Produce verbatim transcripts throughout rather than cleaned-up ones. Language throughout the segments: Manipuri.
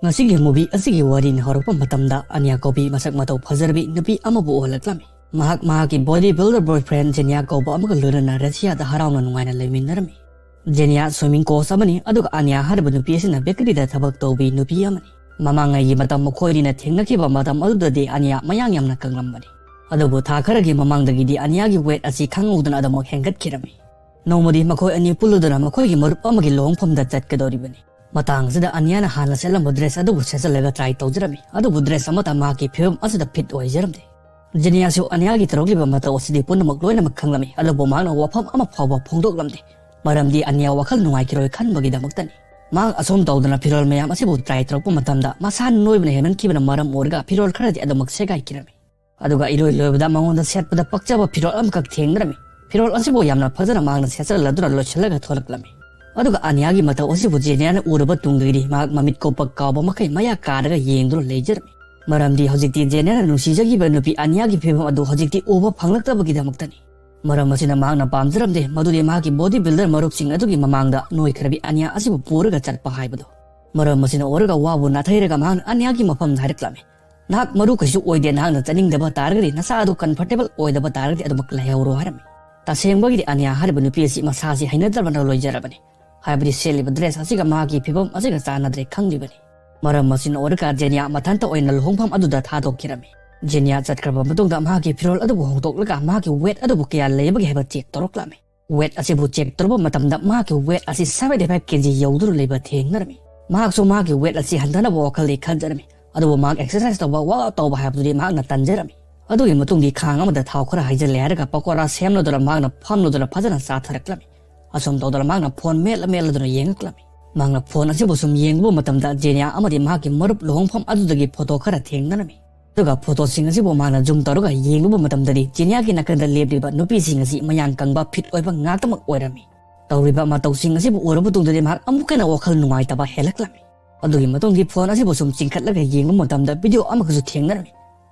ꯉꯁꯤꯒꯤ movie ꯑꯁꯤꯒꯤ ꯋꯥꯔꯤꯅ ꯍꯧꯔꯛꯄ ꯃꯇꯝꯗ ꯑꯅꯤꯌꯥ ꯀꯧꯕꯤ ꯃꯁꯛ ꯃꯇꯧ ꯐꯖꯔꯕꯤ ꯅꯨꯄꯤ ꯑꯃꯕꯨ ꯎꯍꯜꯂꯛꯂꯝꯃꯤ꯫ ꯃꯍꯥꯛ ꯃꯍꯥꯛꯀꯤ body builder boyfriend ꯖꯦꯅꯤꯌꯥ ꯀꯧꯕ ꯑꯃꯒ ꯂꯣꯏꯅꯅ ꯔꯁꯤꯌꯥꯗ ꯍꯔꯥꯎꯅ ꯅꯨꯡꯉꯥꯏꯅ ꯂꯩꯃꯤꯟꯅꯔꯝꯃꯤ꯫ ꯖꯦꯅꯤꯌꯥ swimming coach ꯑꯃꯅꯤ, ꯑꯗꯨꯒ ꯑꯅꯤꯌꯥ ꯍꯥꯏꯔꯤꯕ ꯅꯨꯄꯤ ꯑꯁꯤꯅ bakeryꯗ ꯊꯕꯛ ꯇꯧꯕꯤ ꯅꯨꯄꯤ ꯑꯃꯅꯤ꯫ ꯃꯃꯥꯡꯉꯩꯒꯤ ꯃꯇꯝ ꯃꯈꯣꯏ ꯑꯅꯤꯅ ꯊꯦꯡꯅꯈꯤꯕ ꯃꯇꯝ ꯑꯗꯨꯗꯗꯤ ꯑꯅꯤꯌꯥ ꯃꯌꯥꯡ ꯌꯥꯝꯅ ꯀꯪꯂꯝꯕꯅꯤ꯫ ꯑꯗꯨꯕꯨ ꯊꯥ ꯈꯔꯒꯤ ꯃꯃꯥꯡꯗꯒꯤꯗꯤ ꯑꯅꯤꯌꯥꯒꯤ weight ꯑꯁꯤ ꯈꯪꯍꯧꯗꯅ ꯑꯗꯨꯃꯛ ꯍꯦꯟꯒꯠꯈꯤꯔꯝꯃꯤ꯫ ꯅꯣꯡꯃꯗꯤ ꯃꯈꯣꯏ ꯑꯅꯤ ꯄꯨꯜꯂꯗꯨꯅ ꯃꯈꯣꯏꯒꯤ ꯃꯔꯨꯞ ꯑꯃꯒꯤ ꯂꯨꯍꯣꯡꯐꯝꯗ ꯆꯠꯀꯗꯧꯔꯤꯕꯅꯤ꯫ ꯃꯇꯥꯡꯁꯤꯗ ꯑꯅꯤꯌꯥꯅ ꯍꯥꯟꯅ ꯁꯦꯠꯂꯝꯕ dress ꯑꯗꯨꯕꯨ ꯁꯦꯠꯆꯜꯂꯒ try ꯇꯧꯖꯔꯝꯃꯤ, ꯑꯗꯨꯕꯨ dress ꯑꯃꯠꯇ ꯃꯍꯥꯛꯀꯤ ꯐꯤꯕꯝ ꯑꯁꯤꯗ fit ꯑꯣꯏꯖꯔꯝꯗꯦ꯫ ꯖꯦꯅꯤꯌꯥꯁꯨ ꯑꯅꯤꯌꯥꯒꯤ ꯇꯧꯔꯛꯂꯤꯕ ꯃꯇꯧ ꯑꯁꯤꯗꯤ ꯄꯨꯝꯅꯃꯛ ꯂꯣꯏꯅꯃꯛ ꯈꯪꯂꯝꯃꯤ, ꯑꯗꯨꯕꯨ ꯃꯍꯥꯛꯅ ꯋꯥꯐꯝ ꯑꯃ ꯐꯥꯎꯕ ꯐꯣꯡꯗꯣꯛꯂꯝꯗꯦ, ꯃꯔꯝꯗꯤ ꯑꯅꯤꯌꯥ ꯋꯥꯈꯜ ꯅꯨꯡꯉꯥꯏꯈꯤꯔꯣꯏ ꯈꯟꯕꯒꯤꯗꯃꯛꯇꯅꯤ꯫ ꯃꯍꯥꯛ ꯑꯁꯨꯝ ꯇꯧꯗꯅ ꯐꯤꯔꯣꯜ ꯃꯌꯥꯝ ꯑꯁꯤꯕꯨ try ꯇꯧꯔꯛꯄ ꯃꯇꯝꯗ ꯃꯁꯥ ꯅꯣꯏꯕꯅ ꯍꯦꯟꯃꯟꯈꯤꯕꯅ ꯃꯔꯝ ꯑꯣꯏꯔꯒ ꯐꯤꯔꯣꯜ ꯈꯔꯗꯤ ꯑꯗꯨꯃꯛ ꯁꯦꯒꯥꯏꯈꯤꯔꯝꯃꯤ꯫ ꯑꯗꯨꯒ ꯏꯔꯣꯏ ꯂꯣꯏꯕꯗ ꯃꯉꯣꯟꯗ ꯁꯦꯠꯄꯗ ꯄꯛꯆꯕ ꯐꯤꯔꯣꯜ ꯑꯃꯈꯛ ꯊꯦꯡꯅꯔꯝꯃꯤ꯫ ꯐꯤꯔꯣꯜ ꯑꯁꯤꯕꯨ ꯌꯥꯝꯅ ꯐꯖꯅ ꯃꯍꯥꯛꯅ ꯁꯦꯠꯆꯜꯂꯗꯨꯅ ꯂꯣꯏꯁꯤꯜꯂꯒ ꯊꯣꯛꯂꯛꯂꯝꯃꯤ꯫ ꯑꯗꯨꯒ ꯑꯅꯤꯌꯥꯒꯤ ꯃꯇꯧ ꯑꯁꯤꯕꯨ ꯖꯦꯅꯤꯌꯥꯅ ꯎꯔꯕ ꯇꯨꯡꯗꯒꯤꯗꯤ ꯃꯍꯥꯛ ꯃꯃꯤꯠ ꯀꯨꯞꯄ ꯀꯥꯎꯕ ꯃꯈꯩ ꯃꯌꯥ ꯀꯥꯔꯒ ꯌꯦꯡꯗꯨꯅ ꯂꯩꯖꯔꯝꯃꯤ꯫ ꯃꯔꯝꯗꯤ ꯍꯧꯖꯤꯛꯇꯤ ꯖꯦꯅꯤꯌꯥꯅ ꯅꯨꯡꯁꯤꯖꯈꯤꯕ ꯅꯨꯄꯤ ꯑꯅꯤꯌꯥꯒꯤ ꯐꯤꯕꯝ ꯑꯗꯨ ꯍꯧꯖꯤꯛꯇꯤ ꯎꯕ ꯐꯪꯂꯛꯇꯕꯒꯤꯗꯃꯛꯇꯅꯤ꯫ ꯃꯔꯝ ꯑꯁꯤꯅ ꯃꯍꯥꯛꯅ ꯄꯥꯝꯖꯔꯝꯗꯦ ꯃꯗꯨꯗꯤ ꯃꯍꯥꯛꯀꯤ body builder ꯃꯔꯨꯞꯁꯤꯡ ꯑꯗꯨꯒꯤ ꯃꯃꯥꯡꯗ ꯅꯣꯏꯈ꯭ꯔꯕꯤ ꯑꯅꯤꯌꯥ ꯑꯁꯤꯕꯨ ꯄꯨꯔꯒ ꯆꯠꯄ ꯍꯥꯏꯕꯗꯨ꯫ ꯃꯔꯝ ꯑꯁꯤꯅ ꯑꯣꯏꯔꯒ ꯋꯥꯕꯨ ꯅꯥꯊꯩꯔꯒ ꯃꯍꯥꯛꯅ ꯑꯅꯤꯌꯥꯒꯤ ꯃꯐꯝꯗ ꯍꯥꯏꯔꯛꯂꯝꯃꯤ, "ꯅꯍꯥꯛ ꯃꯔꯨ ꯀꯩꯁꯨ ꯑꯣꯏꯗꯦ, ꯅꯍꯥꯛꯅ ꯆꯠꯅꯤꯡꯗꯕ ꯇꯥꯔꯒꯗꯤ ꯅꯁꯥ ꯑꯗꯨ comfortable ꯑꯣꯏꯗꯕ ꯇꯥꯔꯒꯗꯤ ꯑꯗꯨꯃꯛ ꯂꯩꯍꯧꯔꯣ" ꯍꯥꯏꯔꯝꯃꯤ꯫ ꯇꯁꯦꯡꯕꯒꯤꯗꯤ ꯑꯅꯤꯌꯥ ꯍꯥꯏꯔꯤꯕ ꯅꯨꯄꯤ ꯑꯁꯤ ꯃꯁꯥꯁꯤ ꯍꯩꯅꯗꯕꯅ ꯂꯣꯏꯖꯔꯕꯅꯤ꯫ ꯍꯥꯏꯕꯗꯤ ꯁꯦꯠꯂꯤꯕ dress ꯑꯁꯤꯒ ꯃꯍꯥꯛꯀꯤ ꯐꯤꯕꯝ ꯑꯁꯤꯒ ꯆꯥꯟꯅꯗ꯭ꯔꯦ ꯈꯪꯂꯤꯕꯅꯤ꯫ ꯃꯔꯝ ꯑꯁꯤꯅ ꯑꯣꯏꯔꯒ ꯖꯦꯅꯤꯌꯥ ꯃꯊꯟꯇ ꯑꯣꯏꯅ ꯂꯨꯍꯣꯡꯐꯝ ꯑꯗꯨꯗ ꯊꯥꯗꯣꯛꯈꯤꯔꯝꯃꯤ꯫ ꯖꯦꯅꯤꯌꯥ ꯆꯠꯈ꯭ꯔꯕ ꯃꯇꯨꯡꯗ ꯃꯍꯥꯛꯀꯤ ꯐꯤꯔꯣꯜ ꯑꯗꯨꯕꯨ ꯍꯣꯡꯗꯣꯛꯂꯒ ꯃꯍꯥꯛꯀꯤ weight ꯑꯗꯨꯕꯨ ꯀꯌꯥ ꯂꯩꯕꯒꯦ ꯍꯥꯏꯕ check ꯇꯧꯔꯛꯂꯝꯃꯤ꯫ Weight ꯑꯁꯤꯕꯨ check ꯇꯧꯔꯨꯕ ꯃꯇꯝꯗ ꯃꯍꯥꯛꯀꯤ weight ꯑꯁꯤ seventy five K G ꯌꯧꯗꯨꯅ ꯂꯩꯕ ꯊꯦꯡꯅꯔꯝꯃꯤ꯫ ꯃꯍꯥꯛꯁꯨ ꯃꯍꯥꯛꯀꯤ weight ꯑꯁꯤ ꯍꯟꯊꯅꯕ ꯋꯥꯈꯜꯗꯤ ꯈꯟꯖꯔꯝꯃꯤ, ꯑꯗꯨꯕꯨ ꯃꯍꯥꯛ exercise ꯇꯧꯕ, workout ꯇꯧꯕ ꯍꯥꯏꯕꯗꯨꯗꯤ ꯃꯍꯥꯛꯅ ꯇꯟꯖꯔꯝꯃꯤ꯫ ꯑꯗꯨꯒꯤ ꯃꯇꯨꯡꯗꯤ ꯈꯥꯡ ꯑꯃꯗ ꯊꯥꯎ ꯈꯔ ꯍꯩꯖꯤꯜꯂꯦ ꯍꯥꯏꯔꯒ ꯄꯀꯣꯔꯥ ꯁꯦꯝꯂꯗꯨꯅ ꯃꯍꯥꯛꯅ ꯐꯝꯂꯗꯨꯅ ꯐꯖꯅ ꯆꯥꯊꯔꯛꯂꯝꯃꯤ꯫ ꯑꯁꯨꯝ ꯇꯧꯗꯅ ꯃꯍꯥꯛꯅ phone ꯃꯦꯠꯂ ꯃꯦꯠꯂꯗꯨꯅ ꯌꯦꯡꯉꯛꯂꯝꯃꯤ꯫ ꯃꯍꯥꯛꯅ phone ꯑꯁꯤꯕꯨ ꯁꯨꯝ ꯌꯦꯡꯂꯨꯕ ꯃꯇꯝꯗ ꯖꯦꯅꯤꯌꯥ ꯑꯃꯗꯤ ꯃꯍꯥꯛꯀꯤ ꯃꯔꯨꯞ ꯂꯨꯍꯣꯡꯐꯝ ꯑꯗꯨꯗꯒꯤ photo ꯈꯔ ꯊꯦꯡꯅꯔꯝꯃꯤ꯫ ꯑꯗꯨꯒ photoꯁꯤꯡ ꯑꯁꯤꯕꯨ ꯃꯍꯥꯛꯅ zoom ꯇꯧꯔꯒ ꯌꯦꯡꯂꯨꯕ ꯃꯇꯝꯗꯗꯤ ꯖꯦꯅꯤꯌꯥꯒꯤ ꯅꯥꯀꯟꯗ ꯂꯦꯞꯂꯤꯕ ꯅꯨꯄꯤꯁꯤꯡ ꯑꯁꯤ ꯃꯌꯥꯡ ꯀꯪꯕ, fit ꯑꯣꯏꯕ ꯉꯥꯛꯇꯃꯛ ꯑꯣꯏꯔꯝꯃꯤ꯫ ꯇꯧꯔꯤꯕ ꯃꯇꯧꯁꯤꯡ ꯑꯁꯤꯕꯨ ꯎꯔꯕ ꯃꯇꯨꯡꯗꯗꯤ ꯃꯍꯥꯛ ꯑꯃꯨꯛꯀ ꯍꯦꯟꯅ ꯋꯥꯈꯜ ꯅꯨꯡꯉꯥꯏꯇꯕ ꯍꯦꯜꯂꯛꯂꯝꯃꯤ꯫ ꯑꯗꯨꯒꯤ ꯃꯇꯨꯡꯗꯤ phone ꯑꯁꯤꯕꯨ ꯁꯨꯝ ꯆꯤꯡꯈꯠꯂꯒ ꯌꯦꯡꯕ ꯃꯇꯝꯗ video ꯑꯃꯒꯁꯨ ꯊꯦꯡꯅꯔꯝꯃꯤ꯫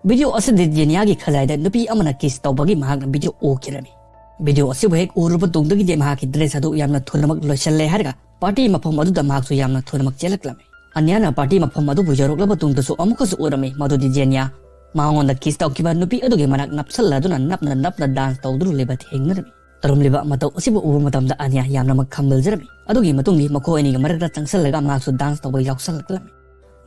Video ꯑꯁꯤꯗꯤ ꯖꯦꯅꯤꯌꯥꯒꯤ ꯈꯖꯥꯏꯗ ꯅꯨꯄꯤ ꯑꯃꯅ kiss ꯇꯧꯕꯒꯤ ꯃꯍꯥꯛꯅ video ꯎꯈꯤꯔꯝꯃꯤ꯫ Video ꯑꯁꯤꯕꯨ ꯍꯦꯛ ꯎꯔꯕ ꯃꯇꯨꯡꯗꯒꯤꯗꯤ ꯃꯍꯥꯛꯀꯤ dress ꯑꯗꯨ ꯌꯥꯝꯅ ꯊꯨꯅꯃꯛ ꯂꯣꯏꯁꯤꯜꯂꯦ ꯍꯥꯏꯔꯒ party ꯃꯐꯝ ꯑꯗꯨꯗ ꯃꯍꯥꯛꯁꯨ ꯌꯥꯝꯅ ꯊꯨꯅꯃꯛ ꯆꯦꯜꯂꯛꯂꯝꯃꯤ꯫ ꯑꯅꯤꯌꯥꯅ ꯄꯥꯔꯇꯤ ꯃꯐꯝ ꯑꯗꯨꯕꯨ ꯌꯧꯔꯛꯂꯕ ꯇꯨꯡꯗꯁꯨ ꯑꯃꯨꯛꯀꯁꯨ ꯎꯔꯝꯃꯤ ꯃꯗꯨꯗꯤ ꯖꯦꯅꯤꯌꯥ ꯃꯉꯣꯟꯗ ꯀꯤꯁ ꯇꯧꯈꯤꯕ ꯅꯨꯄꯤ ꯑꯗꯨꯒꯤ ꯃꯅꯥꯛ ꯅꯞꯁꯜꯂꯗꯨꯅ ꯅꯞꯅ ꯅꯞꯅ ꯗꯥꯟꯁ ꯇꯧꯗꯨꯅ ꯂꯩꯕ ꯊꯦꯡꯅꯔꯝꯃꯤ꯫ ꯇꯧꯔꯝꯂꯤꯕ ꯃꯇꯧ ꯑꯁꯤꯕꯨ ꯎꯕ ꯃꯇꯝꯗ ꯑꯅꯤꯌꯥ ꯌꯥꯝꯅꯃꯛ ꯈꯝꯕꯜꯖꯔꯝꯃꯤ꯫ ꯑꯗꯨꯒꯤ ꯃꯇꯨꯡꯗꯤ ꯃꯈꯣꯏ ꯑꯅꯤꯒꯤ ꯃꯔꯛꯇ ꯆꯪꯁꯜꯂꯒ ꯃꯍꯥꯛꯁꯨ ꯗꯥꯟꯁ ꯇꯧꯕ ꯌꯥꯎꯁꯜꯂꯛꯂꯝꯃꯤ꯫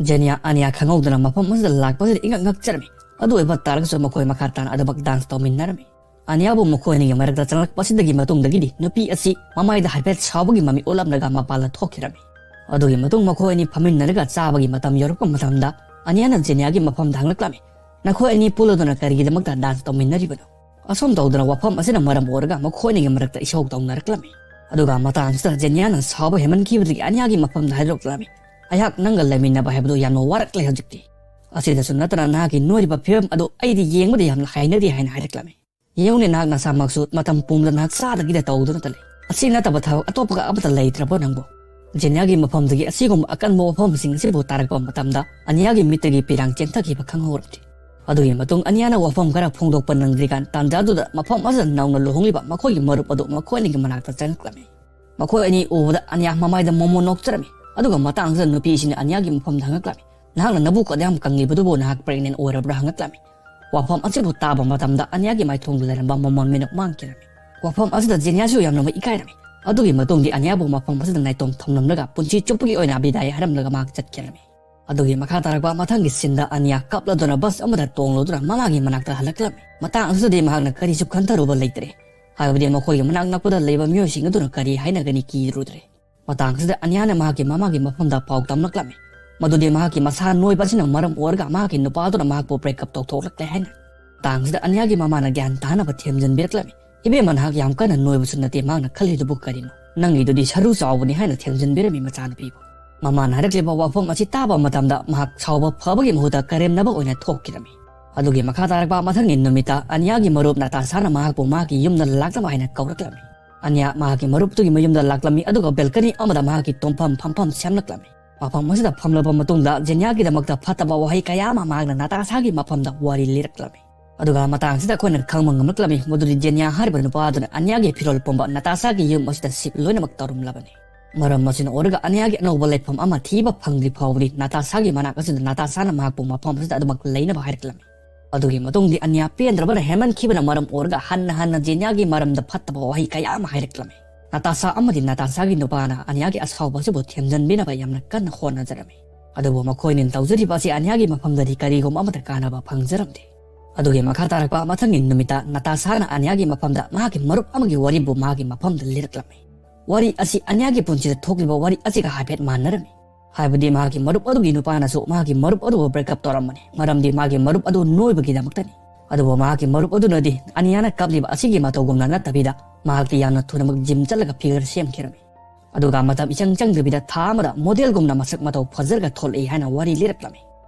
ꯖꯦꯅꯤꯌꯥ ꯑꯅꯤꯌꯥ ꯈꯪꯍꯧꯗꯅ ꯃꯐꯝ ꯑꯁꯤꯗ ꯂꯥꯛꯄꯁꯤꯗ ꯏꯉꯛ ꯉꯛꯆꯔꯝꯃꯤ꯫ ꯑꯗꯨ ꯑꯣꯏꯕ ꯇꯥꯔꯒꯁꯨ ꯃꯈꯣꯏ ꯃꯈꯥ ꯇꯥꯅ ꯑꯗꯨꯃꯛ ꯗꯥꯟꯁ ꯇꯧꯃꯤꯟꯅꯔꯝꯃꯤ꯫ ꯑꯅꯤꯌꯥꯕꯨ ꯃꯈꯣꯏ ꯑꯅꯤꯒꯤ ꯃꯔꯛꯇ ꯆꯪꯂꯛꯄꯁꯤꯗꯒꯤ ꯃꯇꯨꯡꯗꯒꯤꯗꯤ ꯅꯨꯄꯤ ꯑꯁꯤ ꯃꯃꯥꯏꯗ ꯍꯥꯏꯐꯦꯠ ꯁꯥꯎꯕꯒꯤ ꯃꯃꯤ ꯎꯠꯂꯝꯂꯒ ꯃꯄꯥꯟꯗ ꯊꯣꯛꯈꯤꯔꯝꯃꯤ꯫ ꯑꯗꯨꯒꯤ ꯃꯇꯨꯡ ꯃꯈꯣꯏ ꯑꯅꯤ ꯐꯝꯃꯤꯟꯅꯔꯒ ꯆꯥꯕꯒꯤ ꯃꯇꯝ ꯌꯧꯔꯛꯄ ꯃꯇꯝꯗ ꯑꯅꯤꯌꯥꯅ ꯖꯦꯅꯤꯌꯥꯒꯤ ꯃꯐꯝꯗ ꯍꯪꯂꯛꯂꯝꯃꯤ, "ꯅꯈꯣꯏ ꯑꯅꯤ ꯄꯨꯜꯂꯗꯨꯅ ꯀꯔꯤꯒꯤꯗꯃꯛꯇ ꯗꯥꯟꯁ ꯇꯧꯃꯤꯟꯅꯔꯤꯕꯅꯣ?" ꯑꯁꯨꯝ ꯇꯧꯗꯅ ꯋꯥꯐꯝ ꯑꯁꯤꯅ ꯃꯔꯝ ꯑꯣꯏꯔꯒ ꯃꯈꯣꯏ ꯑꯅꯤꯒꯤ ꯃꯔꯛꯇ ꯏꯁꯧ ꯇꯧꯅꯔꯛꯂꯝꯃꯤ꯫ ꯑꯗꯨꯒ ꯃꯇꯥꯡꯁꯤꯗ ꯖꯦꯅꯤꯌꯥꯅ ꯁꯥꯎꯕ ꯍꯦꯟꯃꯟꯈꯤꯕꯗꯒꯤ ꯑꯅꯤꯌꯥꯒꯤ ꯃꯐꯝꯗ ꯍꯥꯏꯗꯣꯛꯂꯝꯃꯤ, "ꯑꯩꯍꯥꯛ ꯅꯪꯒ ꯂꯩꯃꯤꯟꯅꯕ ꯍꯥꯏꯕꯗꯨ ꯌꯥꯝꯅ ꯋꯥꯔꯛꯂꯦ ꯍꯧꯖꯤꯛꯇꯤ꯫ ꯑꯁꯤꯗꯁꯨ ꯅꯠꯇꯅ ꯅꯍꯥꯛꯀꯤ ꯅꯣꯏꯔꯤꯕ ꯐꯤꯕꯝ ꯑꯗꯨ ꯑꯩꯗꯤ ꯌꯦꯡꯕꯗ ꯌꯥꯝꯅ ꯍꯩꯅꯗꯦ" ꯍꯥꯏꯅ ꯍꯥꯏꯔꯛꯂꯝꯃꯤ꯫ "ꯌꯦꯡꯉꯨꯅꯦ, ꯅꯍꯥꯛ ꯅꯁꯥꯃꯛꯁꯨ ꯃꯇꯝ ꯄꯨꯝꯕꯗ ꯅꯍꯥꯛ ꯆꯥꯗꯒꯤꯗ ꯇꯧꯗꯨꯅꯇ ꯂꯩ꯫ ꯑꯁꯤ ꯅꯠꯇꯕ ꯊꯕꯛ ꯑꯇꯣꯞꯄꯒ ꯑꯃꯠꯇ ꯂꯩꯇ꯭ꯔꯕꯣ ꯅꯪꯕꯨ?" ꯖꯦꯅꯤꯌꯥꯒꯤ ꯃꯐꯝꯗꯒꯤ ꯑꯁꯤꯒꯨꯝꯕ ꯑꯀꯟꯕ ꯋꯥꯐꯝꯁꯤꯡ ꯑꯁꯤꯕꯨ ꯇꯥꯔꯛꯄ ꯃꯇꯝꯗ ꯑꯅꯤꯌꯥꯒꯤ ꯃꯤꯠꯇꯒꯤ ꯄꯤꯔꯥꯡ ꯆꯦꯟꯊꯈꯤꯕ ꯈꯪꯍꯧꯔꯝꯗꯦ꯫ ꯑꯗꯨꯒꯤ ꯃꯇꯨꯡ ꯑꯅꯤꯌꯥꯅ ꯋꯥꯐꯝ ꯈꯔ ꯐꯣꯡꯗꯣꯛꯄ ꯅꯪꯗ꯭ꯔꯤꯀꯥꯟ ꯇꯥꯟꯖꯥꯗꯨꯗ ꯃꯐꯝ ꯑꯁꯤꯗ ꯅꯧꯅ ꯂꯨꯍꯣꯡꯂꯤꯕ ꯃꯈꯣꯏꯒꯤ ꯃꯔꯨꯞ ꯑꯗꯨ ꯃꯈꯣꯏ ꯑꯅꯤꯒꯤ ꯃꯅꯥꯛꯇ ꯆꯪꯂꯛꯂꯝꯃꯤ꯫ ꯃꯈꯣꯏ ꯑꯅꯤ ꯎꯕꯗ ꯑꯅꯤꯌꯥ ꯃꯃꯥꯏꯗ ꯃꯣꯃꯣ ꯅꯣꯛꯆꯔꯝꯃꯤ꯫ ꯑꯗꯨꯒ ꯃꯇꯥꯡꯁꯤꯗ ꯅꯨꯄꯤꯁꯤꯅ ꯑꯅꯤꯌꯥꯒꯤ ꯃꯐꯝꯗ ꯍꯪꯂꯛꯂꯝꯃꯤ, "ꯅꯍꯥꯛꯅ ꯅꯕꯨꯛ ꯑꯗꯨ ꯌꯥꯝ ꯀꯪꯂꯤꯕꯗꯨꯕꯨ ꯅꯍꯥꯛ ꯄ꯭ꯔꯦꯒꯅꯦꯟ ꯑꯣꯏꯔꯕ꯭ꯔꯥ?" ꯍꯪꯂꯛꯂꯝꯃꯤ꯫ ꯋꯥꯐꯝ ꯑꯁꯤꯕꯨ ꯇꯥꯕ ꯃꯇꯝꯗ ꯑꯅꯤꯌꯥꯒꯤ ꯃꯥꯏꯊꯣꯡꯗ ꯂꯩꯔꯝꯕ ꯃꯃꯣꯟ ꯃꯤꯅꯣꯛ ꯃꯥꯡꯈꯤꯔꯝꯃꯤ꯫ ꯋꯥꯐꯝ ꯑꯁꯤꯗ ꯖꯦꯅꯤꯌꯥꯁꯨ ꯌꯥꯝꯅꯃꯛ ꯏꯀꯥꯏꯔꯝꯃꯤ꯫ ꯑꯗꯨꯒꯤ ꯃꯇꯨꯡꯗꯤ ꯑꯅꯤꯌꯥꯕꯨ ꯃꯐꯝ ꯑꯁꯤꯗ ꯅꯥꯏꯇꯣꯝ ꯊꯝꯂꯝꯂꯒ ꯄꯨꯟꯁꯤ ꯆꯨꯞꯄꯒꯤ ꯑꯣꯏꯅ ꯕꯤꯗꯥꯏ ꯍꯥꯏꯔꯝꯂꯒ ꯃꯍꯥꯛ ꯆꯠꯈꯤꯔꯝꯃꯤ꯫ ꯑꯗꯨꯒꯤ ꯃꯈꯥ ꯇꯥꯔꯛꯄ ꯃꯊꯪꯒꯤ ꯁꯤꯟꯗ ꯑꯅꯤꯌꯥ ꯀꯞꯂꯗꯨꯅ ꯕꯁ ꯑꯃꯗ ꯇꯣꯡꯂꯨꯗꯨꯅ ꯃꯃꯥꯒꯤ ꯃꯅꯥꯛꯇ ꯍꯜꯂꯛꯂꯝꯃꯤ꯫ ꯃꯇꯥꯡ ꯑꯁꯤꯗꯗꯤ ꯃꯍꯥꯛꯅ ꯀꯔꯤꯁꯨ ꯈꯟꯊꯔꯨꯕ ꯂꯩꯇ꯭ꯔꯦ꯫ ꯍꯥꯏꯕꯗꯤ ꯃꯈꯣꯏꯒꯤ ꯃꯅꯥꯛ ꯅꯛꯄꯗ ꯂꯩꯕ ꯃꯤꯑꯣꯏꯁꯤꯡ ꯑꯗꯨꯅ ꯀꯔꯤ ꯍꯥꯏꯅꯒꯅꯤ ꯀꯤꯔꯨꯗ꯭ꯔꯦ꯫ ꯃꯇꯥꯡ ꯑꯁꯤꯗ ꯑꯅꯤꯌꯥꯅ ꯃꯍꯥꯛꯀꯤ ꯃꯃꯥꯒꯤ ꯃꯐꯝꯗ ꯄꯥꯎ ꯇꯝꯂꯛꯂꯝꯃꯤ ꯃꯗꯨꯗꯤ ꯃꯍꯥꯛꯀꯤ ꯃꯁꯥ ꯅꯣꯏꯕ ꯑꯁꯤꯅ ꯃꯔꯝ ꯑꯣꯏꯔꯒ ꯃꯍꯥꯛꯀꯤ ꯅꯨꯄꯥ ꯑꯗꯨꯅ ꯃꯍꯥꯛꯄꯨ ꯕ꯭ꯔꯦꯛ ꯑꯞ ꯇꯧꯊꯣꯛꯂꯛꯂꯦ ꯍꯥꯏꯅ꯫ ꯃꯇꯥꯡ ꯑꯁꯤꯗ ꯑꯅꯤꯌꯥꯒꯤ ꯃꯃꯥꯅ ꯒ꯭ꯌꯥꯟ ꯇꯥꯅꯕ ꯊꯦꯝꯖꯤꯟꯕꯤꯔꯛꯂꯝꯃꯤ꯫ "ꯏꯕꯦꯝꯃ, ꯅꯍꯥꯛ ꯌꯥꯝ ꯀꯟꯅ ꯅꯣꯏꯕꯁꯨ ꯅꯠꯇꯦ, ꯃꯍꯥꯛꯅ ꯈꯜꯂꯤꯗꯨꯕꯨ ꯀꯔꯤꯅꯣ? ꯅꯪꯒꯤꯗꯨꯗꯤ ꯁꯔꯨ ꯆꯥꯎꯕꯅꯤ" ꯍꯥꯏꯅ ꯊꯦꯝꯖꯤꯟꯕꯤꯔꯝꯃꯤ ꯃꯆꯥꯅꯨꯄꯤꯕꯨ꯫ ꯃꯃꯥꯅ ꯍꯥꯏꯔꯛꯂꯤꯕ ꯋꯥꯐꯝ ꯑꯁꯤ ꯇꯥꯕ ꯃꯇꯝꯗ ꯃꯍꯥꯛ ꯁꯥꯎꯕ ꯐꯕꯒꯤ ꯃꯍꯨꯠꯇ ꯀꯔꯦꯝꯅꯕ ꯑꯣꯏꯅ ꯊꯣꯛꯈꯤꯔꯝꯃꯤ꯫ ꯑꯗꯨꯒꯤ ꯃꯈꯥ ꯇꯥꯔꯛꯄ ꯃꯊꯪꯒꯤ ꯅꯨꯃꯤꯠꯇ ꯑꯅꯤꯌꯥꯒꯤ ꯃꯔꯨꯞ ꯅꯇꯥꯁꯥꯅ ꯃꯍꯥꯛꯄꯨ ꯃꯍꯥꯛꯀꯤ ꯌꯨꯝꯗ ꯂꯥꯛꯅꯕ ꯍꯥꯏꯅ ꯀꯧꯔꯛꯂꯝꯃꯤ꯫ ꯑꯅꯤꯌꯥ ꯃꯍꯥꯛꯀꯤ ꯃꯔꯨꯞꯇꯨꯒꯤ ꯃꯌꯨꯝꯗ ꯂꯥꯛꯂꯝꯃꯤ, ꯑꯗꯨꯒ ꯕꯦꯜꯀꯅꯤ ꯑꯃꯗ ꯃꯍꯥꯛꯀꯤ ꯇꯨꯝꯐꯝ ꯐꯝꯐꯝ ꯁꯦꯝꯂꯛꯂꯝꯃꯤ꯫ ꯃꯐꯝ ꯑꯁꯤꯗ ꯐꯝꯂꯕ ꯃꯇꯨꯡꯗ ꯖꯦꯅꯤꯌꯥꯒꯤꯗꯃꯛꯇ ꯐꯠꯇꯕ ꯋꯥꯍꯩ ꯀꯌꯥ ꯑꯃ ꯃꯍꯥꯛꯅ ꯅꯇꯥꯁꯥꯒꯤ ꯃꯐꯝꯗ ꯋꯥꯔꯤ ꯂꯤꯔꯛꯂꯝꯃꯤ꯫ ꯑꯗꯨꯒ ꯃꯇꯥꯡ ꯑꯁꯤꯗ ꯑꯩꯈꯣꯏꯅ ꯈꯪꯕ ꯉꯝꯂꯛꯂꯝꯃꯤ ꯃꯗꯨꯗꯤ ꯖꯦꯅꯤꯌꯥ ꯍꯥꯏꯔꯤꯕ ꯅꯨꯄꯥ ꯑꯗꯨꯅ ꯑꯅꯤꯌꯥꯒꯤ ꯐꯤꯔꯣꯜ ꯄꯨꯝꯕ ꯅꯇꯥꯁꯥꯒꯤ ꯌꯨꯝ ꯑꯁꯤꯗ ꯁꯤꯞ ꯂꯣꯏꯅꯃꯛ ꯇꯧꯔꯝꯂꯕꯅꯤ꯫ ꯃꯔꯝ ꯑꯁꯤꯅ ꯑꯣꯏꯔꯒ ꯑꯅꯤꯌꯥꯒꯤ ꯑꯅꯧꯕ ꯂꯩꯐꯝ ꯑꯃ ꯊꯤꯕ ꯐꯪꯗ꯭ꯔꯤ ꯐꯥꯎꯕꯗꯤ ꯅꯥꯇꯥꯁꯥꯒꯤ ꯃꯅꯥꯛ ꯑꯁꯤꯗ ꯅꯥꯇꯥꯁꯥꯅ ꯃꯍꯥꯛꯄꯨ ꯃꯐꯝ ꯑꯁꯤꯗ ꯑꯗꯨꯃꯛ ꯂꯩꯅꯕ ꯍꯥꯏꯔꯛꯂꯝꯃꯤ꯫ ꯑꯗꯨꯒꯤ ꯃꯇꯨꯡꯗꯤ ꯑꯅꯤꯌꯥ ꯄꯦꯟꯗ꯭ꯔꯕꯅ ꯍꯦꯟꯃꯟꯈꯤꯕꯅ ꯃꯔꯝ ꯑꯣꯏꯔꯒ ꯍꯟꯅ ꯍꯟꯅ ꯖꯦꯅꯤꯌꯥꯒꯤ ꯃꯔꯝꯗ ꯐꯠꯇꯕ ꯋꯥꯍꯩ ꯀꯌꯥ ꯑꯃ ꯍꯥꯏꯔꯛꯂꯝꯃꯤ꯫ ꯅꯥꯇꯥꯁꯥ ꯑꯃꯗꯤ ꯅꯥꯇꯥꯁꯥꯒꯤ ꯅꯨꯄꯥꯅ ꯑꯅꯤꯌꯥꯒꯤ ꯑꯁꯥꯎꯕ ꯑꯁꯤꯕꯨ ꯊꯦꯝꯖꯤꯟꯕꯤꯅꯕ ꯌꯥꯝꯅ ꯀꯟꯅ ꯍꯣꯠꯅꯖꯔꯝꯃꯤ꯫ ꯑꯗꯨꯕꯨ ꯃꯈꯣꯏꯅ ꯇꯧꯖꯔꯤꯕ ꯑꯁꯤ ꯑꯅꯤꯌꯥꯒꯤ ꯃꯐꯝꯗꯗꯤ ꯀꯔꯤꯒꯨꯝꯕ ꯑꯃꯠꯇ ꯀꯥꯟꯅꯕ ꯐꯪꯖꯔꯝꯗꯦ꯫ ꯑꯗꯨꯒꯤ ꯃꯈꯥ ꯇꯥꯔꯛꯄ ꯃꯊꯪꯒꯤ ꯅꯨꯃꯤꯠꯇ ꯅꯥꯇꯥꯁꯥꯅ ꯑꯅꯤꯌꯥꯒꯤ ꯃꯐꯝꯗ ꯃꯍꯥꯛꯀꯤ ꯃꯔꯨꯞ ꯑꯃꯒꯤ ꯋꯥꯔꯤꯕꯨ ꯃꯍꯥꯛꯀꯤ ꯃꯐꯝꯗ ꯂꯤꯔꯛꯂꯝꯃꯤ꯫ ꯋꯥꯔꯤ ꯑꯁꯤ ꯑꯅꯤꯌꯥꯒꯤ ꯄꯨꯟꯁꯤꯗ ꯊꯣꯛꯂꯤꯕ ꯋꯥꯔꯤ ꯑꯁꯤꯒ ꯍꯥꯏꯐꯦꯠ ꯃꯥꯟꯅꯔꯝꯃꯤ꯫ ꯍꯥꯏꯕꯗꯤ ꯃꯍꯥꯛꯀꯤ ꯃꯔꯨꯞ ꯑꯗꯨꯒꯤ ꯅꯨꯄꯥꯅꯁꯨ ꯃꯍꯥꯛꯀꯤ ꯃꯔꯨꯞ ꯑꯗꯨꯕꯨ breakup ꯇꯧꯔꯝꯕꯅꯤ, ꯃꯔꯝꯗꯤ ꯃꯥꯒꯤ ꯃꯔꯨꯞ ꯑꯗꯨ ꯅꯣꯏꯕꯒꯤꯗꯃꯛꯇꯅꯤ꯫ ꯑꯗꯨꯕꯨ ꯃꯍꯥꯛꯀꯤ ꯃꯔꯨꯞ ꯑꯗꯨꯅꯗꯤ ꯑꯅꯤꯌꯥꯅ ꯀꯥꯞꯂꯤꯕ ꯑꯁꯤꯒꯤ ꯃꯇꯧꯒꯨꯝꯅ ꯅꯠꯇꯕꯤꯗ ꯃꯍꯥꯛꯇꯤ ꯌꯥꯝꯅ ꯊꯨꯅꯃꯛ gym ꯆꯠꯂꯒ figure ꯁꯦꯝꯈꯤꯔꯝꯃꯤ꯫ ꯑꯗꯨꯒ ꯃꯇꯝ ꯏꯆꯪ ꯆꯪꯗꯕꯤꯗ ꯊꯥ ꯑꯃꯗ modelꯒꯨꯝꯅ ꯃꯁꯛ ꯃꯇꯧ ꯐꯖꯔꯒ ꯊꯣꯛꯂꯛꯏ ꯍꯥꯏꯅ ꯋꯥꯔꯤ ꯂꯤꯔꯛꯂꯝꯃꯤ꯫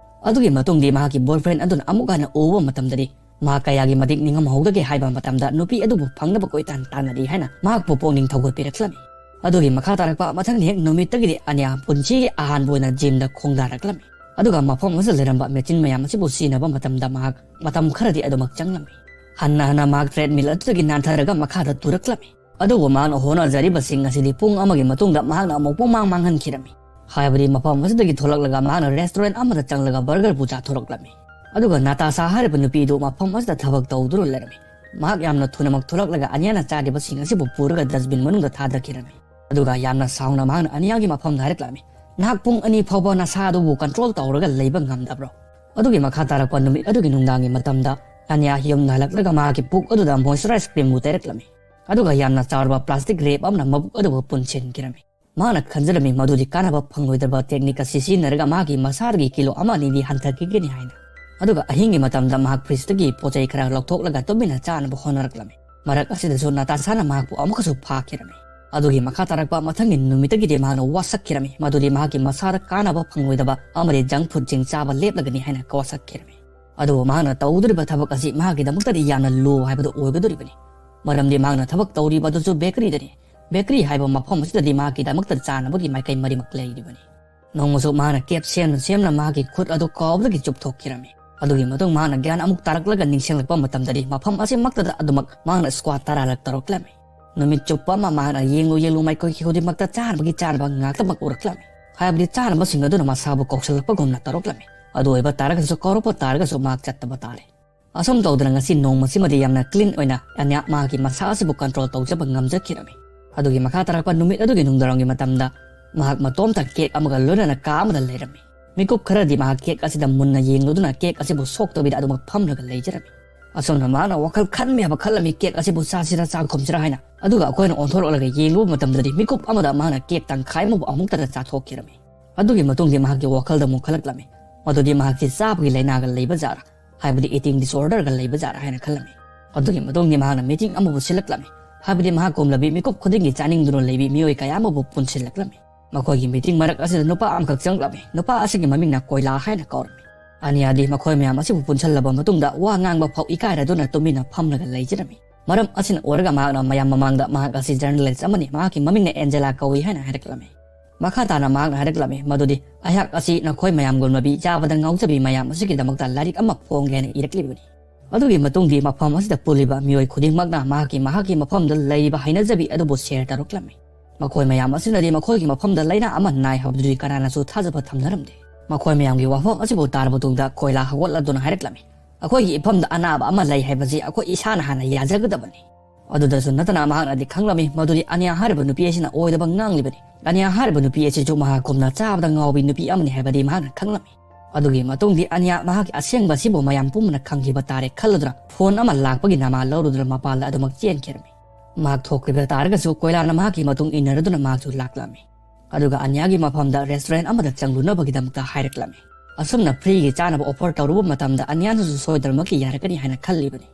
ꯑꯗꯨꯒꯤ ꯃꯇꯨꯡꯗꯤ ꯃꯍꯥꯛꯀꯤ boyfriend ꯑꯗꯨꯅ ꯑꯃꯨꯛ ꯍꯟꯅ ꯎꯕ ꯃꯇꯝꯗꯗꯤ ꯃꯍꯥꯛ ꯀꯌꯥꯒꯤ ꯃꯇꯤꯛ ꯅꯤꯡꯉꯝꯍꯧꯗꯒꯦ ꯍꯥꯏꯕ ꯃꯇꯝꯗ ꯅꯨꯄꯤ ꯑꯗꯨꯕꯨ ꯐꯪꯅꯕ ꯀꯣꯏꯇꯥꯟ ꯇꯥꯟꯅꯔꯤ ꯍꯥꯏꯅ ꯃꯍꯥꯛꯄꯨ ꯄꯨꯛꯅꯤꯡ ꯊꯧꯒꯠꯄꯤꯔꯛꯂꯝꯃꯤ꯫ ꯑꯗꯨꯒꯤ ꯃꯈꯥ ꯇꯥꯔꯛꯄ ꯃꯊꯪꯒꯤ ꯍꯦꯛ ꯅꯨꯃꯤꯠꯇꯒꯤꯗꯤ ꯑꯅꯤꯌꯥ ꯄꯨꯟꯁꯤꯒꯤ ꯑꯍꯥꯟꯕ ꯑꯣꯏꯅ gymꯗ ꯈꯣꯡꯗꯥꯔꯛꯂꯝꯃꯤ꯫ ꯑꯗꯨꯒ ꯃꯐꯝ ꯑꯁꯤꯗ ꯂꯩꯔꯝꯕ machine ꯃꯌꯥꯝ ꯑꯁꯤꯕꯨ ꯁꯤꯖꯤꯟꯅꯕ ꯃꯇꯝꯗ ꯃꯍꯥꯛ ꯃꯇꯝ ꯈꯔꯗꯤ ꯑꯗꯨꯃꯛ ꯆꯪꯂꯝꯃꯤ꯫ ꯍꯟꯅ ꯍꯟꯅ ꯃꯍꯥꯛ treadmill ꯑꯗꯨꯗꯒꯤ ꯅꯥꯟꯊꯔꯒ ꯃꯈꯥꯗ ꯇꯨꯔꯛꯂꯝꯃꯤ꯫ ꯑꯗꯨꯕꯨ ꯃꯍꯥꯛꯅ ꯍꯣꯠꯅꯖꯔꯤꯕꯁꯤꯡ ꯑꯁꯤꯗꯤ ꯄꯨꯡ ꯑꯃꯒꯤ ꯃꯇꯨꯡꯗ ꯃꯍꯥꯛꯅ ꯑꯃꯨꯛ ꯄꯨꯡꯃꯥꯡ ꯃꯥꯡꯍꯟꯈꯤꯔꯝꯃꯤ꯫ ꯍꯥꯏꯕꯗꯤ ꯃꯐꯝ ꯑꯁꯤꯗꯒꯤ ꯊꯣꯛꯂꯛꯂꯒ ꯃꯍꯥꯛꯅ restaurant ꯑꯃꯗ ꯆꯪꯂꯒ burgerꯕꯨ ꯆꯥꯊꯣꯔꯛꯂꯝꯃꯤ꯫ ꯑꯗꯨꯒ ꯅꯥꯇꯥꯁꯥ ꯍꯥꯏꯔꯤꯕ ꯅꯨꯄꯤ ꯑꯗꯨ ꯃꯐꯝ ꯑꯁꯤꯗ ꯊꯕꯛ ꯇꯧꯗꯨꯅ ꯂꯩꯔꯝꯃꯤ꯫ ꯃꯍꯥꯛ ꯌꯥꯝꯅ ꯊꯨꯅꯃꯛ ꯊꯣꯛꯂꯛꯂꯒ ꯑꯅꯤꯌꯥꯅ ꯆꯥꯔꯤꯕꯁꯤꯡ ꯑꯁꯤꯕꯨ ꯄꯨꯔꯒ dustbin ꯃꯅꯨꯡꯗ ꯊꯥꯗꯈꯤꯔꯝꯃꯤ꯫ ꯑꯗꯨꯒ ꯌꯥꯝꯅ ꯁꯥꯎꯅ ꯃꯍꯥꯛꯅ ꯑꯅꯤꯌꯥꯒꯤ ꯃꯐꯝꯗ ꯍꯥꯏꯔꯛꯂꯝꯃꯤ, "ꯅꯍꯥꯛ ꯄꯨꯡ ꯑꯅꯤ ꯐꯥꯎꯕ ꯅꯁꯥ ꯑꯗꯨꯕꯨ control ꯇꯧꯔꯒ ꯂꯩꯕ ꯉꯝꯗꯕ꯭ꯔꯣ?" ꯑꯗꯨꯒꯤ ꯃꯈꯥ ꯇꯥꯔꯛꯄ ꯅꯨꯃꯤꯠ ꯑꯗꯨꯒꯤ ꯅꯨꯡꯗꯥꯡꯒꯤ ꯃꯇꯝꯗ ꯑꯅꯤꯌꯥ ꯌꯨꯝꯗ ꯍꯜꯂꯛꯂꯒ ꯃꯍꯥꯛꯀꯤ ꯄꯨꯛ ꯑꯗꯨꯗ moisturize creamꯕꯨ ꯇꯩꯔꯛꯂꯝꯃꯤ꯫ ꯑꯗꯨꯒ ꯌꯥꯝꯅ ꯆꯥꯎꯔꯕ plastic wrap ꯑꯃꯅ ꯃꯕꯨꯛ ꯑꯗꯨꯕꯨ ꯄꯨꯟꯁꯤꯟꯈꯤꯔꯝꯃꯤ꯫ ꯃꯍꯥꯛꯅ ꯈꯟꯖꯔꯝꯃꯤ ꯃꯗꯨꯗꯤ ꯀꯥꯟꯅꯕ ꯐꯪꯂꯣꯏꯗꯕ technique ꯑꯁꯤ ꯁꯤꯖꯤꯟꯅꯔꯒ ꯃꯍꯥꯛꯀꯤ ꯃꯁꯥꯗꯒꯤ ꯀꯤꯂꯣ ꯑꯃ ꯑꯅꯤꯗꯤ ꯍꯟꯊꯈꯤꯒꯅꯤ ꯍꯥꯏꯅ꯫ ꯑꯗꯨꯒ ꯑꯍꯤꯡꯒꯤ ꯃꯇꯝꯗ ꯃꯍꯥꯛ fridgeꯇꯒꯤ ꯄꯣꯠ ꯆꯩ ꯈꯔ ꯂꯧꯊꯣꯛꯂꯒ ꯇꯨꯃꯤꯟꯅ ꯆꯥꯅꯕ ꯍꯣꯠꯅꯔꯛꯂꯝꯃꯤ꯫ ꯃꯔꯛ ꯑꯁꯤꯗꯁꯨ ꯅꯥꯇꯥꯁꯥꯅ ꯃꯍꯥꯛꯄꯨ ꯑꯃꯨꯛꯀꯁꯨ ꯐꯥꯈꯤꯔꯝꯃꯤ꯫ ꯑꯗꯨꯒꯤ ꯃꯈꯥ ꯇꯥꯔꯛꯄ ꯃꯊꯪꯒꯤ ꯅꯨꯃꯤꯠꯇꯒꯤꯗꯤ ꯃꯍꯥꯛꯅ ꯋꯥꯁꯛꯈꯤꯔꯝꯃꯤ, ꯃꯗꯨꯗꯤ ꯃꯍꯥꯛꯀꯤ ꯃꯁꯥꯗ ꯀꯥꯟꯅꯕ ꯐꯪꯂꯣꯏꯗꯕ ꯑꯃꯗꯤ junk foodꯁꯤꯡ ꯆꯥꯕ ꯂꯦꯞꯂꯒꯅꯤ ꯍꯥꯏꯅ ꯋꯥꯁꯛꯈꯤꯔꯝꯃꯤ꯫ ꯑꯗꯨꯕꯨ ꯃꯍꯥꯛꯅ ꯇꯧꯗꯣꯔꯤꯕ ꯊꯕꯛ ꯑꯁꯤ ꯃꯍꯥꯛꯀꯤꯗꯃꯛꯇꯗꯤ ꯌꯥꯝꯅ low ꯍꯥꯏꯕꯗꯨ ꯑꯣꯏꯒꯗꯧꯔꯤꯕꯅꯤ꯫ ꯃꯔꯝꯗꯤ ꯃꯍꯥꯛꯅ ꯊꯕꯛ ꯇꯧꯔꯤꯕ ꯑꯗꯨꯁꯨ bakeryꯗꯅꯤ꯫ Bakery ꯍꯥꯏꯕ ꯃꯐꯝ ꯑꯁꯤꯗꯗꯤ ꯃꯍꯥꯛꯀꯤꯗꯃꯛꯇ ꯆꯥꯅꯕꯒꯤ ꯃꯥꯏꯀꯩ ꯃꯔꯤꯃꯛ ꯂꯩꯔꯤꯕꯅꯤ꯫ ꯅꯣꯡꯃꯁꯨ ꯃꯍꯥꯛꯅ cake ꯁꯦꯝꯅ ꯁꯦꯝꯅ ꯃꯍꯥꯛꯀꯤ ꯈꯨꯠ ꯑꯗꯨ ꯀꯥꯎꯕꯗꯒꯤ ꯆꯨꯞꯊꯣꯛꯈꯤꯔꯝꯃꯤ꯫ ꯑꯗꯨꯒꯤ ꯃꯇꯨꯡ ꯃꯍꯥꯛꯅ ꯒ꯭ꯌꯥꯟ ꯑꯃꯨꯛ ꯇꯥꯔꯛꯂꯒ ꯅꯤꯡꯁꯤꯡꯂꯛꯄ ꯃꯇꯝꯗꯗꯤ ꯃꯐꯝ ꯑꯁꯤꯃꯛꯇꯗ ꯑꯗꯨꯃꯛ ꯃꯍꯥꯛꯅ squat ꯇꯔꯥꯔꯛ ꯇꯧꯔꯛꯂꯝꯃꯤ꯫ ꯅꯨꯃꯤꯠ ꯆꯨꯞꯄ ꯑꯃ ꯃꯍꯥꯛꯅ ꯌꯦꯡꯂꯨ ꯌꯦꯡꯂꯨ ꯃꯥꯏꯀꯩ ꯈꯨꯗꯤꯡꯃꯛꯇ ꯆꯥꯅꯕꯒꯤ ꯆꯥꯅꯕ ꯉꯥꯛꯇꯃꯛ ꯎꯔꯛꯂꯝꯃꯤ꯫ ꯍꯥꯏꯕꯗꯤ ꯆꯥꯅꯕꯁꯤꯡ ꯑꯗꯨꯅ ꯃꯁꯥꯕꯨ ꯀꯧꯁꯤꯜꯂꯛꯄꯒꯨꯝꯅ ꯇꯧꯔꯛꯂꯝꯃꯤ꯫ ꯑꯗꯨ ꯑꯣꯏꯕ ꯇꯥꯔꯒꯁꯨ, ꯀꯧꯔꯛꯄ ꯇꯥꯔꯒꯁꯨ ꯃꯍꯥꯛ ꯆꯠꯇꯕ ꯇꯥꯔꯦ꯫ ꯑꯁꯨꯝ ꯇꯧꯗꯅ ꯉꯁꯤ ꯅꯣꯡꯃꯁꯤꯃꯗꯤ ꯌꯥꯝꯅ clean ꯑꯣꯏꯅ ꯑꯅꯤꯌꯥ ꯃꯍꯥꯛꯀꯤ ꯃꯁꯥ ꯑꯁꯤꯕꯨ control ꯇꯧꯖꯕ ꯉꯝꯖꯈꯤꯔꯝꯃꯤ꯫ ꯑꯗꯨꯒꯤ ꯃꯈꯥ ꯇꯥꯔꯛꯄ ꯅꯨꯃꯤꯠ ꯑꯗꯨꯒꯤ ꯅꯨꯡꯗꯥꯡꯋꯥꯏꯔꯝꯒꯤ ꯃꯇꯝꯗ ꯃꯍꯥꯛ ꯃꯇꯣꯝꯇ cake ꯑꯃꯒ ꯂꯣꯏꯅꯅ ꯀꯥ ꯑꯃꯗ ꯂꯩꯔꯝꯃꯤ꯫ ꯃꯤꯀꯨꯞ ꯈꯔꯗꯤ ꯃꯍꯥꯛ cake ꯑꯁꯤꯗ ꯃꯨꯟꯅ ꯌꯦꯡꯂꯨꯗꯨꯅ cake ꯑꯁꯤꯕꯨ ꯁꯣꯛꯇꯕꯤꯗ ꯑꯗꯨꯃꯛ ꯐꯝꯂꯒ ꯂꯩꯖꯔꯝꯃꯤ꯫ ꯑꯁꯨꯝꯅ ꯃꯍꯥꯛꯅ ꯋꯥꯈꯜ ꯈꯟꯕ ꯌꯥꯕ ꯈꯜꯂꯝꯃꯤ, cake ꯑꯁꯤꯕꯨ ꯆꯥꯁꯤꯔ ꯆꯥꯈꯨꯝꯁꯤꯔ ꯍꯥꯏꯅ꯫ ꯑꯗꯨꯒ ꯑꯩꯈꯣꯏꯅ ꯑꯣꯟꯊꯣꯔꯛꯂꯒ ꯌꯦꯡꯂꯨꯕ ꯃꯇꯝꯗꯗꯤ ꯃꯤꯀꯨꯞ ꯑꯃꯗ ꯃꯍꯥꯛꯅ cake ꯇꯪꯈꯥꯏ ꯑꯃꯕꯨ ꯑꯃꯨꯛꯇꯗ ꯆꯥꯊꯣꯛꯈꯤꯔꯝꯃꯤ꯫ ꯑꯗꯨꯒꯤ ꯃꯇꯨꯡꯗꯤ ꯃꯍꯥꯛꯀꯤ ꯋꯥꯈꯜꯗ ꯑꯃꯨꯛ ꯈꯜꯂꯛꯂꯝꯃꯤ, ꯃꯗꯨꯗꯤ ꯃꯍꯥꯛꯁꯤ ꯆꯥꯕꯒꯤ ꯂꯥꯏꯅꯥꯒ ꯂꯩꯕ ꯖꯥꯠꯔꯥ, ꯍꯥꯏꯕꯗꯤ eating disorderꯒ ꯂꯩꯕ ꯖꯥꯠꯔꯥ ꯍꯥꯏꯅ ꯈꯜꯂꯝꯃꯤ꯫ ꯑꯗꯨꯒꯤ ꯃꯇꯨꯡꯗꯤ ꯃꯍꯥꯛꯅ meeting ꯑꯃꯕꯨ ꯁꯤꯜꯂꯛꯂꯝꯃꯤ, ꯍꯥꯏꯕꯗꯤ ꯃꯍꯥꯛꯀꯨꯝꯂꯕꯤ ꯃꯤꯀꯨꯞ ꯈꯨꯗꯤꯡꯒꯤ ꯆꯥꯅꯤꯡꯗꯨꯅ ꯂꯩꯕꯤ ꯃꯤꯑꯣꯏ ꯀꯌꯥ ꯑꯃꯕꯨ ꯄꯨꯟꯁꯤꯜꯂꯛꯂꯝꯃꯤ꯫ ꯃꯈꯣꯏꯒꯤ meeting ꯃꯔꯛ ꯑꯁꯤꯗ ꯅꯨꯄꯥ ꯑꯃꯈꯛ ꯆꯪꯂꯛꯂꯝꯃꯤ꯫ ꯅꯨꯄꯥ ꯑꯁꯤꯒꯤ ꯃꯃꯤꯡꯅ ꯀꯣꯏꯂꯥ ꯍꯥꯏꯅ ꯀꯧꯔꯝꯃꯤ꯫ ꯑꯅꯤꯌꯥꯗꯤ ꯃꯈꯣꯏ ꯃꯌꯥꯝ ꯑꯁꯤꯕꯨ ꯄꯨꯟꯁꯤꯜꯂꯕ ꯃꯇꯨꯡꯗ ꯋꯥ ꯉꯥꯡꯕ ꯐꯥꯎ ꯏꯀꯥꯏꯔꯗꯨꯅ ꯇꯨꯃꯤꯟꯅ ꯐꯝꯂꯒ ꯂꯩꯖꯔꯝꯃꯤ꯫ ꯃꯔꯝ ꯑꯁꯤꯅ ꯑꯣꯏꯔꯒ ꯃꯍꯥꯛꯅ ꯃꯌꯥꯝ ꯃꯃꯥꯡꯗ ꯃꯍꯥꯛ ꯑꯁꯤ journalist ꯑꯃꯅꯤ, ꯃꯍꯥꯛꯀꯤ ꯃꯃꯤꯡꯅ ꯑꯦꯟꯖꯦꯂꯥ ꯀꯧꯏ ꯍꯥꯏꯅ ꯍꯥꯏꯔꯛꯂꯝꯃꯤ꯫ ꯃꯈꯥ ꯇꯥꯅ ꯃꯍꯥꯛꯅ ꯍꯥꯏꯔꯛꯂꯝꯃꯤ, ꯃꯗꯨꯗꯤ ꯑꯩꯍꯥꯛ ꯑꯁꯤ ꯅꯈꯣꯏ ꯃꯌꯥꯝꯒꯨꯝꯂꯕꯤ ꯆꯥꯕꯗ ꯉꯥꯎꯖꯕꯤ ꯃꯌꯥꯝ ꯑꯁꯤꯒꯤꯗꯃꯛꯇ ꯂꯥꯏꯔꯤꯛ ꯑꯃ ꯐꯣꯡꯒꯦ ꯍꯥꯏꯅ ꯏꯔꯛꯂꯤꯕꯅꯤ꯫ ꯑꯗꯨꯒꯤ ꯃꯇꯨꯡꯗꯤ ꯃꯐꯝ ꯑꯁꯤꯗ ꯄꯨꯜꯂꯤꯕ ꯃꯤꯑꯣꯏ ꯈꯨꯗꯤꯡꯃꯛꯅ ꯃꯍꯥꯛꯀꯤ ꯃꯍꯥꯛꯀꯤ ꯃꯐꯝꯗ ꯂꯩꯔꯤꯕ ꯍꯩꯅꯖꯕꯤ ꯑꯗꯨꯕꯨ share ꯇꯧꯔꯛꯂꯝꯃꯤ꯫ ꯃꯈꯣꯏ ꯃꯌꯥꯝ ꯑꯁꯤꯅꯗꯤ ꯃꯈꯣꯏꯒꯤ ꯃꯐꯝꯗ ꯂꯥꯏꯅꯥ ꯑꯃ ꯅꯥꯏ ꯍꯥꯏꯕꯗꯨꯗꯤ ꯀꯅꯥꯅꯁꯨ ꯊꯥꯖꯕ ꯊꯝꯅꯔꯝꯗꯦ꯫ ꯃꯈꯣꯏ ꯃꯌꯥꯝꯒꯤ ꯋꯥꯐꯝ ꯑꯁꯤꯕꯨ ꯇꯥꯔꯕ ꯇꯨꯡꯗ ꯀꯣꯏꯂꯥ ꯍꯧꯒꯠꯂꯗꯨꯅ ꯍꯥꯏꯔꯛꯂꯝꯃꯤ, ꯑꯩꯈꯣꯏꯒꯤ ꯏꯐꯝꯗ ꯑꯅꯥꯕ ꯑꯃ ꯂꯩ ꯍꯥꯏꯕꯁꯤ ꯑꯩꯈꯣꯏ ꯏꯁꯥꯅ ꯍꯥꯟꯅ ꯌꯥꯖꯒꯗꯕꯅꯤ꯫ ꯑꯗꯨꯗꯁꯨ ꯅꯠꯇꯅ ꯃꯍꯥꯛꯅꯗꯤ ꯈꯪꯂꯝꯃꯤ ꯃꯗꯨꯗꯤ ꯑꯅꯤꯌꯥ ꯍꯥꯏꯔꯤꯕ ꯅꯨꯄꯤ ꯑꯁꯤꯅ ꯑꯣꯏꯗꯕ ꯉꯥꯡꯂꯤꯕꯅꯤ꯫ ꯑꯅꯤꯌꯥ ꯍꯥꯏꯔꯤꯕ ꯅꯨꯄꯤ ꯑꯁꯤꯁꯨ ꯃꯍꯥꯛꯀꯨꯝꯅ ꯆꯥꯕꯗ ꯉꯥꯎꯕꯤ ꯅꯨꯄꯤ ꯑꯃꯅꯤ ꯍꯥꯏꯕꯗꯤ ꯃꯍꯥꯛꯅ ꯈꯪꯂꯝꯃꯤ꯫ ꯑꯗꯨꯒꯤ ꯃꯇꯨꯡꯗꯤ ꯑꯅꯤꯌꯥ ꯃꯍꯥꯛꯀꯤ ꯑꯁꯦꯡꯕ ꯑꯁꯤꯕꯨ ꯃꯌꯥꯝ ꯄꯨꯝꯕꯅ ꯈꯪꯈꯤꯕ ꯇꯥꯔꯦ ꯈꯜꯂꯗꯨꯅ phone ꯑꯃ ꯂꯥꯛꯄꯒꯤ ꯅꯃꯥ ꯂꯧꯔꯨꯗꯨꯅ ꯃꯄꯥꯟꯗ ꯑꯗꯨꯃꯛ ꯆꯦꯟꯈꯤꯔꯝꯃꯤ꯫ ꯃꯍꯥꯛ ꯊꯣꯛꯈꯤꯕ ꯇꯥꯔꯒꯁꯨ ꯀꯣꯏꯂꯥꯅ ꯃꯍꯥꯛꯀꯤ ꯃꯇꯨꯡ ꯏꯟꯅꯔꯗꯨꯅ ꯃꯍꯥꯛꯁꯨ ꯂꯥꯛꯂꯝꯃꯤ꯫ ꯑꯗꯨꯒ ꯑꯅꯤꯌꯥꯒꯤ ꯃꯐꯝꯗ restaurant ꯑꯃꯗ ꯆꯪꯂꯨꯅꯕꯒꯤꯗꯃꯛꯇ ꯍꯥꯏꯔꯛꯂꯝꯃꯤ꯫ ꯑꯁꯨꯝꯅ freeꯒꯤ ꯆꯥꯅꯕ offer ꯇꯧꯔꯨꯕ ꯃꯇꯝꯗ ꯑꯅꯤꯌꯥꯅꯁꯨ ꯁꯣꯏꯗꯅꯃꯛꯀꯤ ꯌꯥꯔꯛꯀꯅꯤ ꯍꯥꯏꯅ ꯈꯜꯂꯤꯕꯅꯤ꯫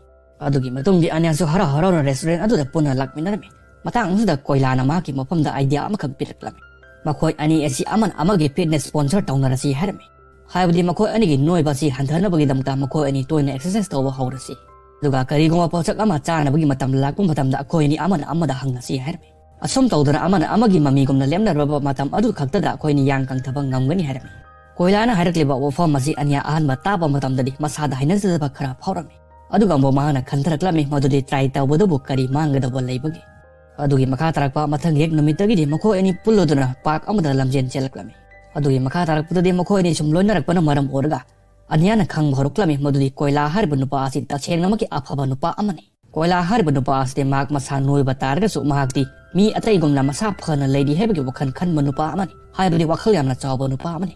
ꯑꯗꯨꯒꯤ ꯃꯇꯨꯡꯗꯤ ꯑꯅꯤꯌꯥꯁꯨ ꯍꯔꯥꯎ ꯍꯔꯥꯎꯅ restaurant ꯑꯗꯨꯗ ꯄꯨꯟꯅ ꯂꯥꯛꯃꯤꯟꯅꯔꯝꯃꯤ꯫ ꯃꯇꯥꯡ ꯑꯁꯤꯗ ꯀꯣꯏꯂꯥꯅ ꯃꯍꯥꯛꯀꯤ ꯃꯐꯝꯗ idea ꯑꯃꯈꯛ ꯄꯤꯔꯛꯂꯝꯃꯤ꯫ ꯃꯈꯣꯏ ꯑꯅꯤ ꯑꯁꯤ ꯑꯃꯅ ꯑꯃꯒꯤ fitness sponsor ꯇꯧꯅꯔꯁꯤ ꯍꯥꯏꯔꯝꯃꯤ꯫ ꯍꯥꯏꯕꯗꯤ ꯃꯈꯣꯏ ꯑꯅꯤꯒꯤ ꯅꯣꯏꯕ ꯑꯁꯤ ꯍꯟꯊꯅꯕꯒꯤꯗꯃꯛꯇ ꯃꯈꯣꯏ ꯑꯅꯤ ꯇꯣꯏꯅ exercise ꯇꯧꯕ ꯍꯧꯔꯁꯤ꯫ ꯑꯗꯨꯒ ꯀꯔꯤꯒꯨꯝꯕ ꯄꯣꯠꯁꯛ ꯑꯃ ꯆꯥꯅꯕꯒꯤ ꯃꯇꯝ ꯂꯥꯛꯄ ꯃꯇꯝꯗ ꯑꯩꯈꯣꯏ ꯑꯅꯤ ꯑꯃꯅ ꯑꯃꯗ ꯍꯪꯉꯁꯤ ꯍꯥꯏꯔꯝꯃꯤ꯫ ꯑꯁꯨꯝ ꯇꯧꯗꯅ ꯑꯃꯅ ꯑꯃꯒꯤ ꯃꯃꯤꯒꯨꯝꯅ ꯂꯦꯞꯅꯔꯕ ꯃꯇꯝ ꯑꯗꯨ ꯈꯛꯇꯗ ꯑꯩꯈꯣꯏ ꯑꯅꯤ ꯌꯥꯡ ꯀꯪꯊꯕ ꯉꯝꯒꯅꯤ ꯍꯥꯏꯔꯝꯃꯤ꯫ ꯀꯣꯏꯂꯥꯅ ꯍꯥꯏꯔꯛꯂꯤꯕ ꯋꯥꯐꯝ ꯑꯁꯤ ꯑꯅꯤꯌꯥ ꯑꯍꯥꯟꯕ ꯇꯥꯕ ꯃꯇꯝꯗꯗꯤ ꯃꯁꯥꯗ ꯍꯩꯅꯖꯗꯕ ꯈꯔ ꯐꯥꯎꯔꯝꯃꯤ꯫ ꯑꯗꯨꯒ ꯑꯃꯨꯛ ꯃꯍꯥꯛꯅ ꯈꯟꯊꯔꯛꯂꯝꯃꯤ ꯃꯗꯨꯗꯤ try ꯇꯧꯕꯗꯨꯕꯨ ꯀꯔꯤ ꯃꯥꯡꯒꯗꯧꯕ ꯂꯩꯕꯒꯦ꯫ ꯑꯗꯨꯒꯤ ꯃꯈꯥ ꯇꯥꯔꯛꯄ ꯃꯊꯪꯒꯤ ꯍꯦꯛ ꯅꯨꯃꯤꯠꯇꯒꯤꯗꯤ ꯃꯈꯣꯏ ꯑꯅꯤ ꯄꯨꯜꯂꯗꯨꯅ ꯄꯥꯔꯛ ꯑꯃꯗ ꯂꯝꯖꯦꯟ ꯆꯦꯜꯂꯛꯂꯝꯃꯤ꯫ ꯑꯗꯨꯒꯤ ꯃꯈꯥ ꯇꯥꯔꯛꯄꯗꯗꯤ ꯃꯈꯣꯏ ꯑꯅꯤ ꯁꯨꯝ ꯂꯣꯏꯅꯔꯛꯄꯅ ꯃꯔꯝ ꯑꯣꯏꯔꯒ ꯑꯅꯤꯌꯥꯅ ꯈꯪꯕ ꯍꯧꯔꯛꯂꯝꯃꯤ ꯃꯗꯨꯗꯤ ꯀꯣꯏꯂꯥ ꯍꯥꯏꯔꯤꯕ ꯅꯨꯄꯥ ꯑꯁꯤ ꯇꯁꯦꯡꯅꯃꯛꯀꯤ ꯑꯐꯕ ꯅꯨꯄꯥ ꯑꯃꯅꯤ꯫ ꯀꯣꯏꯂꯥ ꯍꯥꯏꯔꯤꯕ ꯅꯨꯄꯥ ꯑꯁꯤꯗꯤ ꯃꯍꯥꯛ ꯃꯁꯥ ꯅꯣꯏꯕ ꯇꯥꯔꯒꯁꯨ ꯃꯍꯥꯛꯇꯤ ꯃꯤ ꯑꯇꯩꯒꯨꯝꯅ ꯃꯁꯥ ꯐꯅ ꯂꯩꯔꯤ ꯍꯥꯏꯕꯒꯤ ꯋꯥꯈꯜ ꯈꯟꯕ ꯅꯨꯄꯥ ꯑꯃꯅꯤ, ꯍꯥꯏꯕꯗꯤ ꯋꯥꯈꯜ ꯌꯥꯝꯅ ꯆꯥꯎꯕ ꯅꯨꯄꯥ ꯑꯃꯅꯤ꯫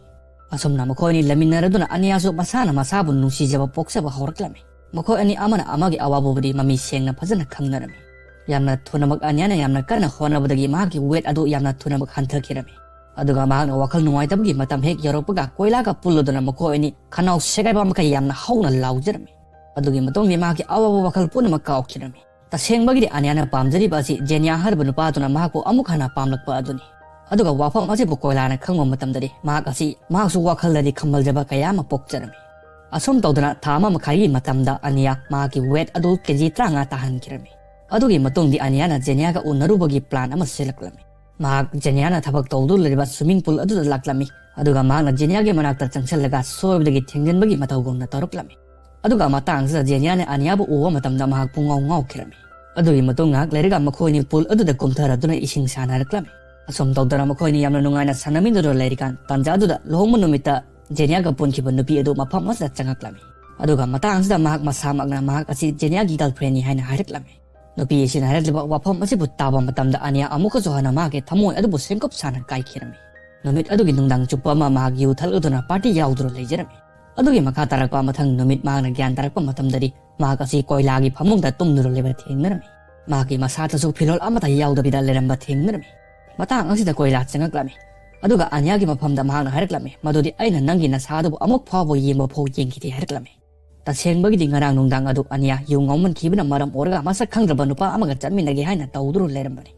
ꯑꯁꯨꯝꯅ ꯃꯈꯣꯏ ꯑꯅꯤ ꯂꯩꯃꯤꯟꯅꯔꯗꯨꯅ ꯑꯅꯤꯌꯥꯁꯨ ꯃꯁꯥꯅ ꯃꯁꯥꯕꯨ ꯅꯨꯡꯁꯤꯖꯕ ꯄꯣꯛꯆꯕ ꯍꯧꯔꯛꯂꯝꯃꯤ꯫ ꯃꯈꯣꯏ ꯑꯅꯤ ꯑꯃꯅ ꯑꯃꯒꯤ ꯑꯋꯥꯕꯕꯨꯗꯤ ꯃꯃꯤ ꯁꯦꯡꯅ ꯐꯖꯅ ꯈꯪꯅꯔꯝꯃꯤ꯫ ꯌꯥꯝꯅ ꯊꯨꯅꯃꯛ ꯑꯅꯤꯌꯥꯅ ꯌꯥꯝꯅ ꯀꯟꯅ ꯍꯣꯠꯅꯕꯗꯒꯤ ꯃꯍꯥꯛꯀꯤ ꯋꯦꯠ ꯑꯗꯨ ꯌꯥꯝꯅ ꯊꯨꯅꯃꯛ ꯍꯟꯊꯈꯤꯔꯝꯃꯤ꯫ ꯑꯗꯨꯒ ꯃꯍꯥꯛꯅ ꯋꯥꯈꯜ ꯅꯨꯡꯉꯥꯏꯇꯕꯒꯤ ꯃꯇꯝ ꯍꯦꯛ ꯌꯧꯔꯛꯄꯒ ꯀꯣꯏꯂꯥꯒ ꯄꯨꯜꯂꯗꯨꯅ ꯃꯈꯣꯏ ꯑꯅꯤ ꯈꯅꯥꯎ ꯁꯦꯒꯥꯏꯕ ꯃꯈꯩ ꯌꯥꯝꯅ ꯍꯧꯅ ꯂꯥꯎꯖꯔꯝꯃꯤ꯫ ꯑꯗꯨꯒꯤ ꯃꯇꯨꯡꯗꯤ ꯃꯍꯥꯛꯀꯤ ꯑꯋꯥꯕ ꯋꯥꯈꯜ ꯄꯨꯝꯅꯃꯛ ꯀꯥꯎꯈꯤꯔꯝꯃꯤ꯫ ꯇꯁꯦꯡꯕꯒꯤꯗꯤ ꯑꯅꯤꯌꯥꯅ ꯄꯥꯝꯖꯔꯤꯕ ꯑꯁꯤ ꯖꯦꯅꯤꯌꯥ ꯍꯥꯏꯔꯤꯕ ꯅꯨꯄꯥꯗꯨꯅ ꯃꯍꯥꯛꯄꯨ ꯑꯃꯨꯛ ꯍꯟꯅ ꯄꯥꯝꯂꯛꯄ ꯑꯗꯨꯅꯤ꯫ ꯑꯗꯨꯒ ꯋꯥꯐꯝ ꯑꯁꯤꯕꯨ ꯀꯣꯏꯂꯥꯅ ꯈꯪꯕ ꯃꯇꯝꯗꯗꯤ ꯃꯍꯥꯛ ꯑꯁꯤ ꯃꯍꯥꯛꯁꯨ ꯋꯥꯈꯜꯗꯗꯤ ꯈꯝꯕꯜꯖꯕ ꯀꯌꯥ ꯑꯃ ꯄꯣꯛꯆꯔꯝꯃꯤ꯫ ꯑꯁꯨꯝ ꯇꯧꯗꯅ ꯊꯥ ꯑꯃ ꯃꯈꯥꯏꯒꯤ ꯃꯇꯝꯗ ꯑꯅꯤꯌꯥ ꯃꯍꯥꯛꯀꯤ ꯋꯦꯠ ꯑꯗꯨ ꯀꯦꯖꯤ ꯇꯔꯥꯃꯉꯥ ꯇꯥꯍꯟꯈꯤꯔꯝꯃꯤ꯫ ꯑꯗꯨꯒꯤ ꯃꯇꯨꯡꯗꯤ ꯑꯅꯤꯌꯥꯅ ꯖꯦꯅꯤꯌꯥꯒ ꯎꯅꯔꯨꯕꯒꯤ ꯄ꯭ꯂꯥꯟ ꯑꯃ ꯁꯤꯜꯂꯛꯂꯝꯃꯤ꯫ ꯃꯍꯥꯛ ꯖꯦꯅꯤꯌꯥꯅ ꯊꯕꯛ ꯇꯧꯗꯨꯅ ꯂꯩꯔꯤꯕ ꯁ꯭ꯋꯤꯃꯤꯡ ꯄꯨꯜ ꯑꯗꯨꯗ ꯂꯥꯛꯂꯝꯃꯤ, ꯑꯗꯨꯒ ꯃꯍꯥꯛꯅ ꯖꯦꯅꯤꯌꯥꯒꯤ ꯃꯅꯥꯛꯇ ꯆꯪꯁꯤꯜꯂꯒ ꯁꯣꯏꯕꯗꯒꯤ ꯊꯦꯡꯖꯤꯟꯕꯒꯤ ꯃꯇꯧꯒꯨꯝꯅ ꯇꯧꯔꯛꯂꯝꯃꯤ꯫ ꯑꯗꯨꯒ ꯃꯇꯥꯡ ꯑꯁꯤꯗ ꯖꯦꯅꯤꯌꯥꯅ ꯑꯅꯤꯌꯥꯕꯨ ꯎꯕ ꯃꯇꯝꯗ ꯃꯍꯥꯛ ꯄꯨꯡꯉꯥꯎ ꯉꯥꯎꯈꯤꯔꯝꯃꯤ꯫ ꯑꯗꯨꯒꯤ ꯃꯇꯨꯡ ꯉꯥꯏꯍꯥꯛ ꯂꯩꯔꯒ ꯃꯈꯣꯏꯅꯤ ꯄꯨꯜ ꯑꯗꯨꯗ ꯀꯨꯝꯊꯔꯗꯨꯅ ꯏꯁꯤꯡ ꯁꯥꯟꯅꯔꯛꯂꯝꯃꯤ꯫ ꯑꯁꯨꯝ ꯇꯧꯗꯅ ꯃꯈꯣꯏꯅꯤ ꯌꯥꯝꯅ ꯅꯨꯡꯉꯥꯏꯅ ꯁꯥꯟꯅꯃꯤꯟꯅꯗꯨꯅ ꯂꯩꯔꯤꯀꯥꯟ ꯇꯥꯟꯖꯥ ꯑꯗꯨꯗ ꯂꯨꯍꯣꯡꯕ ꯅꯨꯃꯤꯠꯇ ꯖꯦꯅꯤꯌꯥꯒ ꯄꯨꯟꯈꯤꯕ ꯅꯨꯄꯤ ꯑꯗꯨ ꯃꯐꯝ ꯑꯁꯤꯗ ꯆꯪꯉꯛꯂꯝꯃꯤ꯫ ꯑꯗꯨꯒ ꯃꯇꯥꯡ ꯑꯁꯤꯗ ꯃꯍꯥꯛ ꯃꯁꯥꯃꯛꯅ ꯃꯍꯥꯛ ꯑꯁꯤ ꯖꯦꯅꯤꯌꯥꯒꯤ ꯒꯔꯜꯐ꯭ꯔꯦꯟꯅꯤ ꯍꯥꯏꯅ ꯍꯥꯏꯔꯛꯂꯝꯃꯤ꯫ ꯅꯨꯄꯤ ꯑꯁꯤꯅ ꯍꯥꯏꯔꯛꯂꯤꯕ ꯋꯥꯐꯝ ꯑꯁꯤꯕꯨ ꯇꯥꯕ ꯃꯇꯝꯗ ꯑꯅꯤꯌꯥ ꯑꯃꯨꯛꯀꯁꯨ ꯍꯟꯅ ꯃꯍꯥꯛꯀꯤ ꯊꯃꯣꯏ ꯑꯗꯨꯕꯨ ꯁꯦꯡꯀꯨꯞ ꯁꯥꯅ ꯀꯥꯏꯈꯤꯔꯝꯃꯤ꯫ ꯅꯨꯃꯤꯠ ꯑꯗꯨꯒꯤ ꯅꯨꯡꯗꯥꯡ ꯆꯨꯞꯄ ꯑꯃ ꯃꯍꯥꯛ ꯌꯨ ꯊꯛꯂꯗꯨꯅ ꯄꯥꯔꯇꯤ ꯌꯥꯎꯗꯨꯅ ꯂꯩꯖꯔꯝꯃꯤ꯫ ꯑꯗꯨꯒꯤ ꯃꯈꯥ ꯇꯥꯔꯛꯄ ꯃꯊꯪ ꯅꯨꯃꯤꯠ ꯃꯍꯥꯛꯅ ꯒ꯭ꯌꯥꯟ ꯇꯥꯔꯛꯄ ꯃꯇꯝꯗꯗꯤ ꯃꯍꯥꯛ ꯑꯁꯤ ꯀꯣꯏꯂꯥꯒꯤ ꯐꯃꯨꯡꯗ ꯇꯨꯝꯗꯨꯅ ꯂꯩꯕ ꯊꯦꯡꯅꯔꯝꯃꯤ꯫ ꯃꯍꯥꯛꯀꯤ ꯃꯁꯥꯗꯁꯨ ꯐꯤꯔꯣꯜ ꯑꯃꯠꯇ ꯌꯥꯎꯗꯕꯤꯗ ꯂꯩꯔꯝꯕ ꯊꯦꯡꯅꯔꯝꯃꯤ꯫ ꯃꯇꯥꯡ ꯑꯁꯤꯗ ꯀꯣꯏꯂꯥ ꯆꯪꯉꯛꯂꯝꯃꯤ꯫ ꯑꯗꯨꯒ ꯑꯅꯤꯌꯥꯒꯤ ꯃꯐꯝꯗ ꯃꯍꯥꯛꯅ ꯍꯥꯏꯔꯛꯂꯝꯃꯤ, "ꯃꯗꯨꯗꯤ ꯑꯩꯅ ꯅꯪꯒꯤ ꯅꯁꯥ ꯑꯗꯨꯕꯨ ꯑꯃꯨꯛ ꯐꯥꯎꯕ ꯌꯦꯡꯕ ꯐꯥꯎ ꯌꯦꯡꯈꯤꯗꯦ" ꯍꯥꯏꯔꯛꯂꯝꯃꯤ꯫ ꯇꯁꯦꯡꯕꯒꯤꯗꯤ ꯉꯔꯥꯡ ꯅꯨꯡꯗꯥꯡ ꯑꯗꯨ ꯑꯅꯤꯌꯥ ꯌꯨ ꯉꯥꯎꯃꯟꯈꯤꯕꯅ ꯃꯔꯝ ꯑꯣꯏꯔꯒ ꯃꯁꯛ ꯈꯪꯗ꯭ꯔꯕ ꯅꯨꯄꯥ ꯑꯃꯒ ꯆꯠꯃꯤꯟꯅꯒꯦ ꯍꯥꯏꯅ ꯇꯧꯗꯨꯅ ꯂꯩꯔꯝꯕꯅꯤ꯫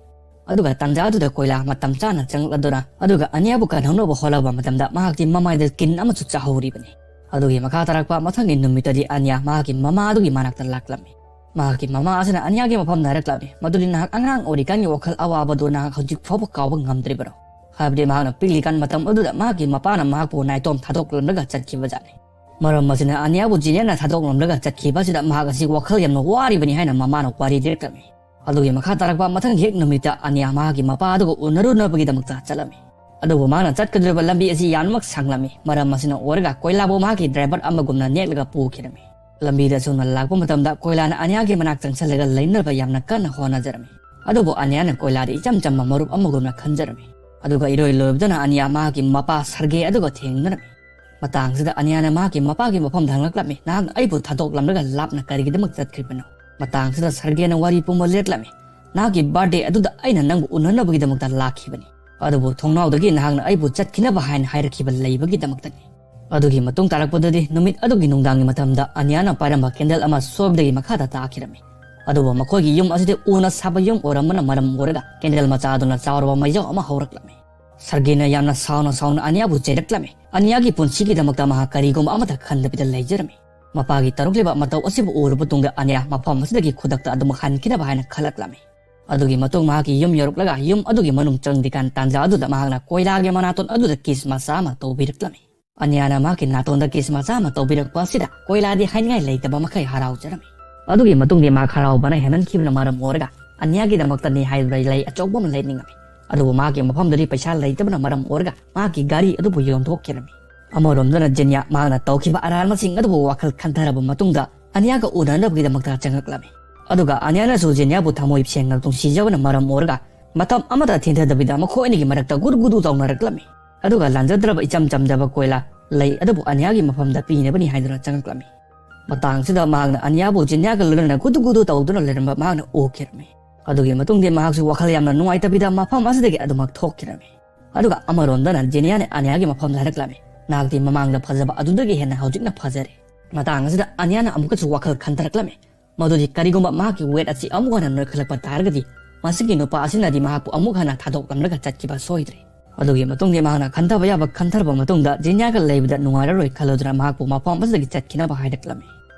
ꯑꯗꯨꯒ ꯇꯥꯟꯖꯥ ꯑꯗꯨꯗ ꯀꯣꯏꯂꯥ ꯃꯇꯝ ꯆꯥꯅ ꯆꯪꯂꯛꯂꯗꯨꯅ ꯑꯗꯨꯒ ꯑꯅꯤꯌꯥꯕꯨ ꯀꯟꯍꯧꯅꯕ ꯍꯣꯠꯅꯕ ꯃꯇꯝꯗ ꯃꯍꯥꯛꯇꯤ ꯃꯃꯥꯏꯗ ꯀꯤꯟ ꯑꯃꯁꯨ ꯆꯥꯍꯧꯔꯤꯕꯅꯤ꯫ ꯑꯗꯨꯒꯤ ꯃꯈꯥ ꯇꯥꯔꯛꯄ ꯃꯊꯪꯒꯤ ꯅꯨꯃꯤꯠꯇꯗꯤ ꯑꯅꯤꯌꯥ ꯃꯍꯥꯛꯀꯤ ꯃꯃꯥ ꯑꯗꯨꯒꯤ ꯃꯅꯥꯛꯇ ꯂꯥꯛꯂꯝꯃꯤ꯫ ꯃꯍꯥꯛꯀꯤ ꯃꯃꯥ ꯑꯁꯤꯅ ꯑꯅꯤꯌꯥꯒꯤ ꯃꯐꯝꯗ ꯍꯥꯏꯔꯛꯂꯝꯃꯤ, ꯃꯗꯨꯗꯤ ꯅꯍꯥꯛ ꯑꯉꯥꯡ ꯑꯣꯏꯔꯤꯀꯥꯟꯒꯤ ꯋꯥꯈꯜ ꯑꯋꯥꯕꯗꯨ ꯅꯍꯥꯛ ꯍꯧꯖꯤꯛ ꯐꯥꯎꯕ ꯀꯥꯎꯕ ꯉꯝꯗ꯭ꯔꯤꯕꯔꯣ? ꯍꯥꯏꯕꯗꯤ ꯃꯍꯥꯛꯅ ꯄꯤꯛꯂꯤꯀꯥꯟ ꯃꯇꯝ ꯑꯗꯨꯗ ꯃꯍꯥꯛꯀꯤ ꯃꯄꯥꯅ ꯃꯍꯥꯛꯄꯨ ꯅꯥꯏꯇꯣꯝ ꯊꯥꯗꯣꯛꯂꯝꯂꯒ ꯆꯠꯈꯤꯕꯖꯥꯠꯅꯤ꯫ ꯃꯔꯝ ꯑꯁꯤꯅ ꯑꯅꯤꯌꯥꯕꯨ ꯖꯦꯅꯤꯌꯥꯅ ꯊꯥꯗꯣꯛꯂꯝꯂꯒ ꯆꯠꯈꯤꯕ ꯑꯁꯤꯗ ꯃꯍꯥꯛ ꯑꯁꯤ ꯋꯥꯈꯜ ꯌꯥꯝꯅ ꯋꯥꯔꯤꯕꯅꯤ ꯍꯥꯏꯅ ꯃꯃꯥꯅ ꯋꯥꯔꯤ ꯂꯤꯔꯛꯂꯝꯃꯤ꯫ ꯑꯗꯨꯒꯤ ꯃꯈꯥ ꯇꯥꯔꯛꯄ ꯃꯊꯪꯒꯤ ꯍꯦꯛ ꯅꯨꯃꯤꯠꯇ ꯑꯅꯤꯌꯥ ꯃꯍꯥꯛꯀꯤ ꯃꯄꯥ ꯑꯗꯨꯒ ꯎꯅꯔꯨꯅꯕꯒꯤꯗꯃꯛꯇ ꯆꯠꯂꯝꯃꯤ꯫ ꯑꯗꯨꯕꯨ ꯃꯍꯥꯛꯅ ꯆꯠꯀꯗꯧꯔꯤꯕ ꯂꯝꯕꯤ ꯑꯁꯤ ꯌꯥꯝꯅꯃꯛ ꯁꯥꯡꯂꯝꯃꯤ꯫ ꯃꯔꯝ ꯑꯁꯤꯅ ꯑꯣꯏꯔꯒ ꯀꯣꯏꯂꯥꯕꯨ ꯃꯍꯥꯛꯀꯤ ꯗ꯭ꯔꯥꯏꯚꯔ ꯑꯃꯒꯨꯝꯅ ꯅꯦꯛꯂꯒ ꯄꯨꯈꯤꯔꯝꯃꯤ꯫ ꯂꯝꯕꯤꯗ ꯁꯨꯝꯅ ꯂꯥꯛꯄ ꯃꯇꯝꯗ ꯀꯣꯏꯂꯥꯅ ꯑꯅꯤꯌꯥꯒꯤ ꯃꯅꯥꯛ ꯆꯪꯁꯤꯜꯂꯒ ꯂꯩꯅꯕ ꯌꯥꯝꯅ ꯀꯟꯅ ꯍꯣꯠꯅꯖꯔꯝꯃꯤ꯫ ꯑꯗꯨꯕꯨ ꯑꯅꯤꯌꯥꯅ ꯀꯣꯏꯂꯥꯗꯤ ꯏꯆꯝ ꯆꯝꯕ ꯃꯔꯨꯞ ꯑꯃꯒꯨꯝꯅ ꯈꯟꯖꯔꯝꯃꯤ꯫ ꯑꯗꯨꯒ ꯏꯔꯣꯏ ꯂꯣꯏꯕꯗꯅ ꯑꯅꯤꯌꯥ ꯃꯍꯥꯛꯀꯤ ꯃꯄꯥ ꯁꯔꯒꯦ ꯑꯗꯨꯒ ꯊꯦꯡꯅꯔꯝꯃꯤ꯫ ꯃꯇꯥꯡꯁꯤꯗ ꯑꯅꯤꯌꯥꯅ ꯃꯍꯥꯛꯀꯤ ꯃꯄꯥꯒꯤ ꯃꯐꯝꯗ ꯍꯪꯂꯛꯂꯝꯃꯤ, "ꯅꯍꯥꯛꯅ ꯑꯩꯕꯨ ꯊꯥꯗꯣꯛꯂꯝꯂꯒ ꯂꯥꯞꯅ ꯀꯔꯤꯒꯤꯗꯃꯛ ꯆꯠꯈ꯭ꯔꯤꯕꯅꯣ?" ꯃꯇꯥꯡꯁꯤꯗ ꯁꯔꯒꯦꯅ ꯋꯥꯔꯤ ꯄꯨꯝꯕ ꯂꯦꯞꯂꯝꯃꯤ꯫ "ꯅꯍꯥꯛꯀꯤ ꯕꯥꯔꯗꯦ ꯑꯗꯨꯗ ꯑꯩꯅ ꯅꯪꯕꯨ ꯎꯅꯅꯕꯒꯤꯗꯃꯛꯇ ꯂꯥꯛꯈꯤꯕꯅꯤ꯫ ꯑꯗꯨꯕꯨ ꯊꯣꯡꯅꯥꯎꯗꯒꯤ ꯅꯍꯥꯛꯅ ꯑꯩꯕꯨ ꯆꯠꯈꯤꯅꯕ ꯍꯥꯏꯅ ꯍꯥꯏꯔꯛꯈꯤꯕ ꯂꯩꯕꯒꯤꯗꯃꯛꯇꯅꯤ꯫" ꯑꯗꯨꯒꯤ ꯃꯇꯨꯡ ꯇꯥꯔꯛꯄꯗꯗꯤ ꯅꯨꯃꯤꯠ ꯑꯗꯨꯒꯤ ꯅꯨꯡꯗꯥꯡꯒꯤ ꯃꯇꯝꯗ ꯑꯅꯤꯌꯥꯅ ꯄꯥꯏꯔꯝꯕ ꯀꯦꯟꯗꯜ ꯑꯃ ꯁꯣꯏꯕꯗꯒꯤ ꯃꯈꯥꯗ ꯇꯥꯈꯤꯔꯝꯃꯤ꯫ ꯑꯗꯨꯕꯨ ꯃꯈꯣꯏꯒꯤ ꯌꯨꯝ ꯑꯁꯤꯗꯤ ꯎꯅ ꯁꯥꯕ ꯌꯨꯝ ꯑꯣꯏꯔꯝꯕꯅ ꯃꯔꯝ ꯑꯣꯏꯔꯒ ꯀꯦꯟꯗꯜ ꯃꯆꯥ ꯑꯗꯨꯅ ꯆꯥꯎꯔꯕ ꯃꯩꯖꯥꯎ ꯑꯃ ꯍꯧꯔꯛꯂꯝꯃꯤ꯫ ꯁꯔꯒꯦꯅ ꯌꯥꯝꯅ ꯁꯥꯎꯅ ꯁꯥꯎꯅ ꯑꯅꯤꯌꯥꯕꯨ ꯆꯩꯔꯛꯂꯝꯃꯤ꯫ ꯑꯅꯤꯌꯥꯒꯤ ꯄꯨꯟꯁꯤꯒꯤꯗꯃꯛꯇ ꯃꯍꯥꯛ ꯀꯔꯤꯒꯨꯝꯕ ꯑꯃꯠꯇ ꯈꯟꯗꯕꯤꯗ ꯂꯩꯖꯔꯝꯃꯤ꯫ ꯃꯄꯥꯒꯤ ꯇꯧꯔꯛꯂꯤꯕ ꯃꯇꯧ ꯑꯁꯤꯕꯨ ꯎꯔꯕ ꯇꯨꯡꯗ ꯑꯅꯤꯌꯥ ꯃꯐꯝ ꯑꯁꯤꯗꯒꯤ ꯈꯨꯗꯛꯇ ꯑꯗꯨꯃꯛ ꯍꯟꯈꯤꯅꯕ ꯍꯥꯏꯅ ꯈꯜꯂꯛꯂꯝꯃꯤ꯫ ꯑꯗꯨꯒꯤ ꯃꯇꯨꯡ ꯃꯍꯥꯛꯀꯤ ꯌꯨꯝ ꯌꯧꯔꯛꯂꯒ ꯌꯨꯝ ꯑꯗꯨꯒꯤ ꯃꯅꯨꯡ ꯆꯪꯗ꯭ꯔꯤꯀꯥꯟ ꯇꯥꯟꯖꯥ ꯑꯗꯨꯗ ꯃꯍꯥꯛꯅ ꯀꯣꯏꯂꯥꯒꯤ ꯃꯅꯥꯇꯣꯟ ꯑꯗꯨꯗ ꯀꯤꯁ ꯃꯆꯥ ꯑꯃ ꯇꯧꯕꯤꯔꯛꯂꯝꯃꯤ꯫ ꯑꯅꯤꯌꯥꯅ ꯃꯍꯥꯛꯀꯤ ꯅꯥꯇꯣꯟꯗ ꯀꯤꯁ ꯃꯆꯥ ꯑꯃ ꯇꯧꯕꯤꯔꯛꯄ ꯑꯁꯤꯗ ꯀꯣꯏꯂꯥꯗꯤ ꯍꯥꯏꯅꯤꯡꯉꯥꯏ ꯂꯩꯇꯕ ꯃꯈꯩ ꯍꯔꯥꯎꯖꯔꯝꯃꯤ꯫ ꯑꯗꯨꯒꯤ ꯃꯇꯨꯡꯗꯤ ꯃꯍꯥꯛ ꯍꯔꯥꯎꯕꯅ ꯍꯦꯟꯃꯟꯈꯤꯕꯅ ꯃꯔꯝ ꯑꯣꯏꯔꯒ ꯑꯅꯤꯌꯥꯒꯤꯗꯃꯛꯇꯅꯤ ꯍꯥꯏꯗꯨꯅ ꯂꯩ ꯑꯆꯧꯕ ꯑꯃ ꯂꯩꯅꯤꯡꯉꯝꯃꯤ꯫ ꯑꯗꯨꯕꯨ ꯃꯍꯥꯛꯀꯤ ꯃꯐꯝꯗꯗꯤ ꯄꯩꯁꯥ ꯂꯩꯇꯕꯅ ꯃꯔꯝ ꯑꯣꯏꯔꯒ ꯃꯍꯥꯛꯀꯤ ꯒꯥꯔꯤ ꯑꯗꯨꯕꯨ ꯌꯣꯟꯊꯣꯛꯈꯤꯔꯝꯃꯤ꯫ ꯑꯃꯔꯣꯝꯗꯅ ꯖꯦꯅꯤꯌꯥ ꯃꯍꯥꯛꯅ ꯇꯧꯈꯤꯕ ꯑꯔꯥꯟꯕꯁꯤꯡ ꯑꯗꯨꯕꯨ ꯋꯥꯈꯜ ꯈꯟꯊꯔꯕ ꯃꯇꯨꯡꯗ ꯑꯅꯤꯌꯥꯒ ꯎꯅꯅꯕꯒꯤꯗꯃꯛꯇ ꯆꯪꯉꯛꯂꯝꯃꯤ꯫ ꯑꯗꯨꯒ ꯑꯅꯤꯌꯥꯅꯁꯨ ꯖꯦꯅꯤꯌꯥꯕꯨ ꯊꯃꯣꯏ ꯁꯦꯡꯅ ꯅꯨꯡꯁꯤꯖꯕꯅ ꯃꯔꯝ ꯑꯣꯏꯔꯒ ꯃꯇꯝ ꯑꯃꯠꯇ ꯊꯤꯟꯊꯗꯕꯤꯗ ꯃꯈꯣꯏ ꯑꯅꯤꯒꯤ ꯃꯔꯛꯇ ꯒꯨꯗꯨ ꯒꯨꯗꯨ ꯇꯧꯅꯔꯛꯂꯝꯃꯤ꯫ ꯑꯗꯨꯒ ꯂꯥꯟꯖꯗ꯭ꯔꯕ ꯏꯆꯝ ꯆꯝꯖꯕ ꯀꯣꯏꯂꯥ ꯂꯩ ꯑꯗꯨꯕꯨ ꯑꯅꯤꯌꯥꯒꯤ ꯃꯐꯝꯗ ꯄꯤꯅꯕꯅꯤ ꯍꯥꯏꯗꯨꯅ ꯆꯪꯉꯛꯂꯝꯃꯤ꯫ ꯃꯇꯥꯡꯁꯤꯗ ꯃꯍꯥꯛꯅ ꯑꯅꯤꯌꯥꯕꯨ ꯖꯦꯅꯤꯌꯥꯒ ꯂꯣꯏꯅꯅ ꯒꯨꯗꯨ ꯒꯨꯗꯨ ꯇꯧꯗꯨꯅ ꯂꯩꯔꯝꯕ ꯃꯍꯥꯛꯅ ꯎꯈꯤꯔꯝꯃꯤ꯫ ꯑꯗꯨꯒꯤ ꯃꯇꯨꯡꯗꯤ ꯃꯍꯥꯛꯁꯨ ꯋꯥꯈꯜ ꯌꯥꯝꯅ ꯅꯨꯡꯉꯥꯏꯇꯕꯤꯗ ꯃꯐꯝ ꯑꯁꯤꯗꯒꯤ ꯑꯗꯨꯃꯛ ꯊꯣꯛꯈꯤꯔꯝꯃꯤ꯫ ꯑꯗꯨꯒ ꯑꯃꯔꯣꯝꯗꯅ ꯖꯦꯅꯤꯌꯥꯅ ꯑꯅꯤꯌꯥꯒꯤ ꯃꯐꯝꯗ ꯍꯥꯏꯔꯛꯂꯝꯃꯤ, "ꯅꯍꯥꯛꯇꯤ ꯃꯃꯥꯡꯗ ꯐꯖꯕ ꯑꯗꯨꯗꯒꯤ ꯍꯦꯟꯅ ꯍꯧꯖꯤꯛꯅ ꯐꯖꯔꯦ꯫" ꯃꯇꯥꯡ ꯑꯁꯤꯗ ꯑꯅꯤꯌꯥꯅ ꯑꯃꯨꯛꯀꯁꯨ ꯋꯥꯈꯜ ꯈꯟꯊꯔꯛꯂꯝꯃꯤ꯫ ꯃꯗꯨꯗꯤ ꯀꯔꯤꯒꯨꯝꯕ ꯃꯍꯥꯛꯀꯤ ꯋꯦꯠ ꯑꯁꯤ ꯑꯃꯨꯛ ꯍꯟꯅ ꯅꯣꯏꯈꯠꯂꯛꯄ ꯇꯥꯔꯒꯗꯤ ꯃꯁꯤꯒꯤ ꯅꯨꯄꯥ ꯑꯁꯤꯅꯗꯤ ꯃꯍꯥꯛꯄꯨ ꯑꯃꯨꯛ ꯍꯟꯅ ꯊꯥꯗꯣꯛꯂꯝꯂꯒ ꯆꯠꯈꯤꯕ ꯁꯣꯏꯗ꯭ꯔꯦ꯫ ꯑꯗꯨꯒꯤ ꯃꯇꯨꯡꯗꯤ ꯃꯍꯥꯛꯅ ꯈꯟꯊꯕ ꯌꯥꯕ ꯈꯟꯊꯔꯕ ꯃꯇꯨꯡꯗ ꯖꯤꯅꯤꯌꯥꯒ ꯂꯩꯕꯗ ꯅꯨꯡꯉꯥꯏꯔꯔꯣꯏ ꯈꯜꯂꯗꯨꯅ ꯃꯍꯥꯛꯄꯨ ꯃꯐꯝ ꯑꯁꯤꯗꯒꯤ ꯆꯠꯈꯤꯅꯕ ꯍꯥꯏꯔꯛꯂꯝꯃꯤ꯫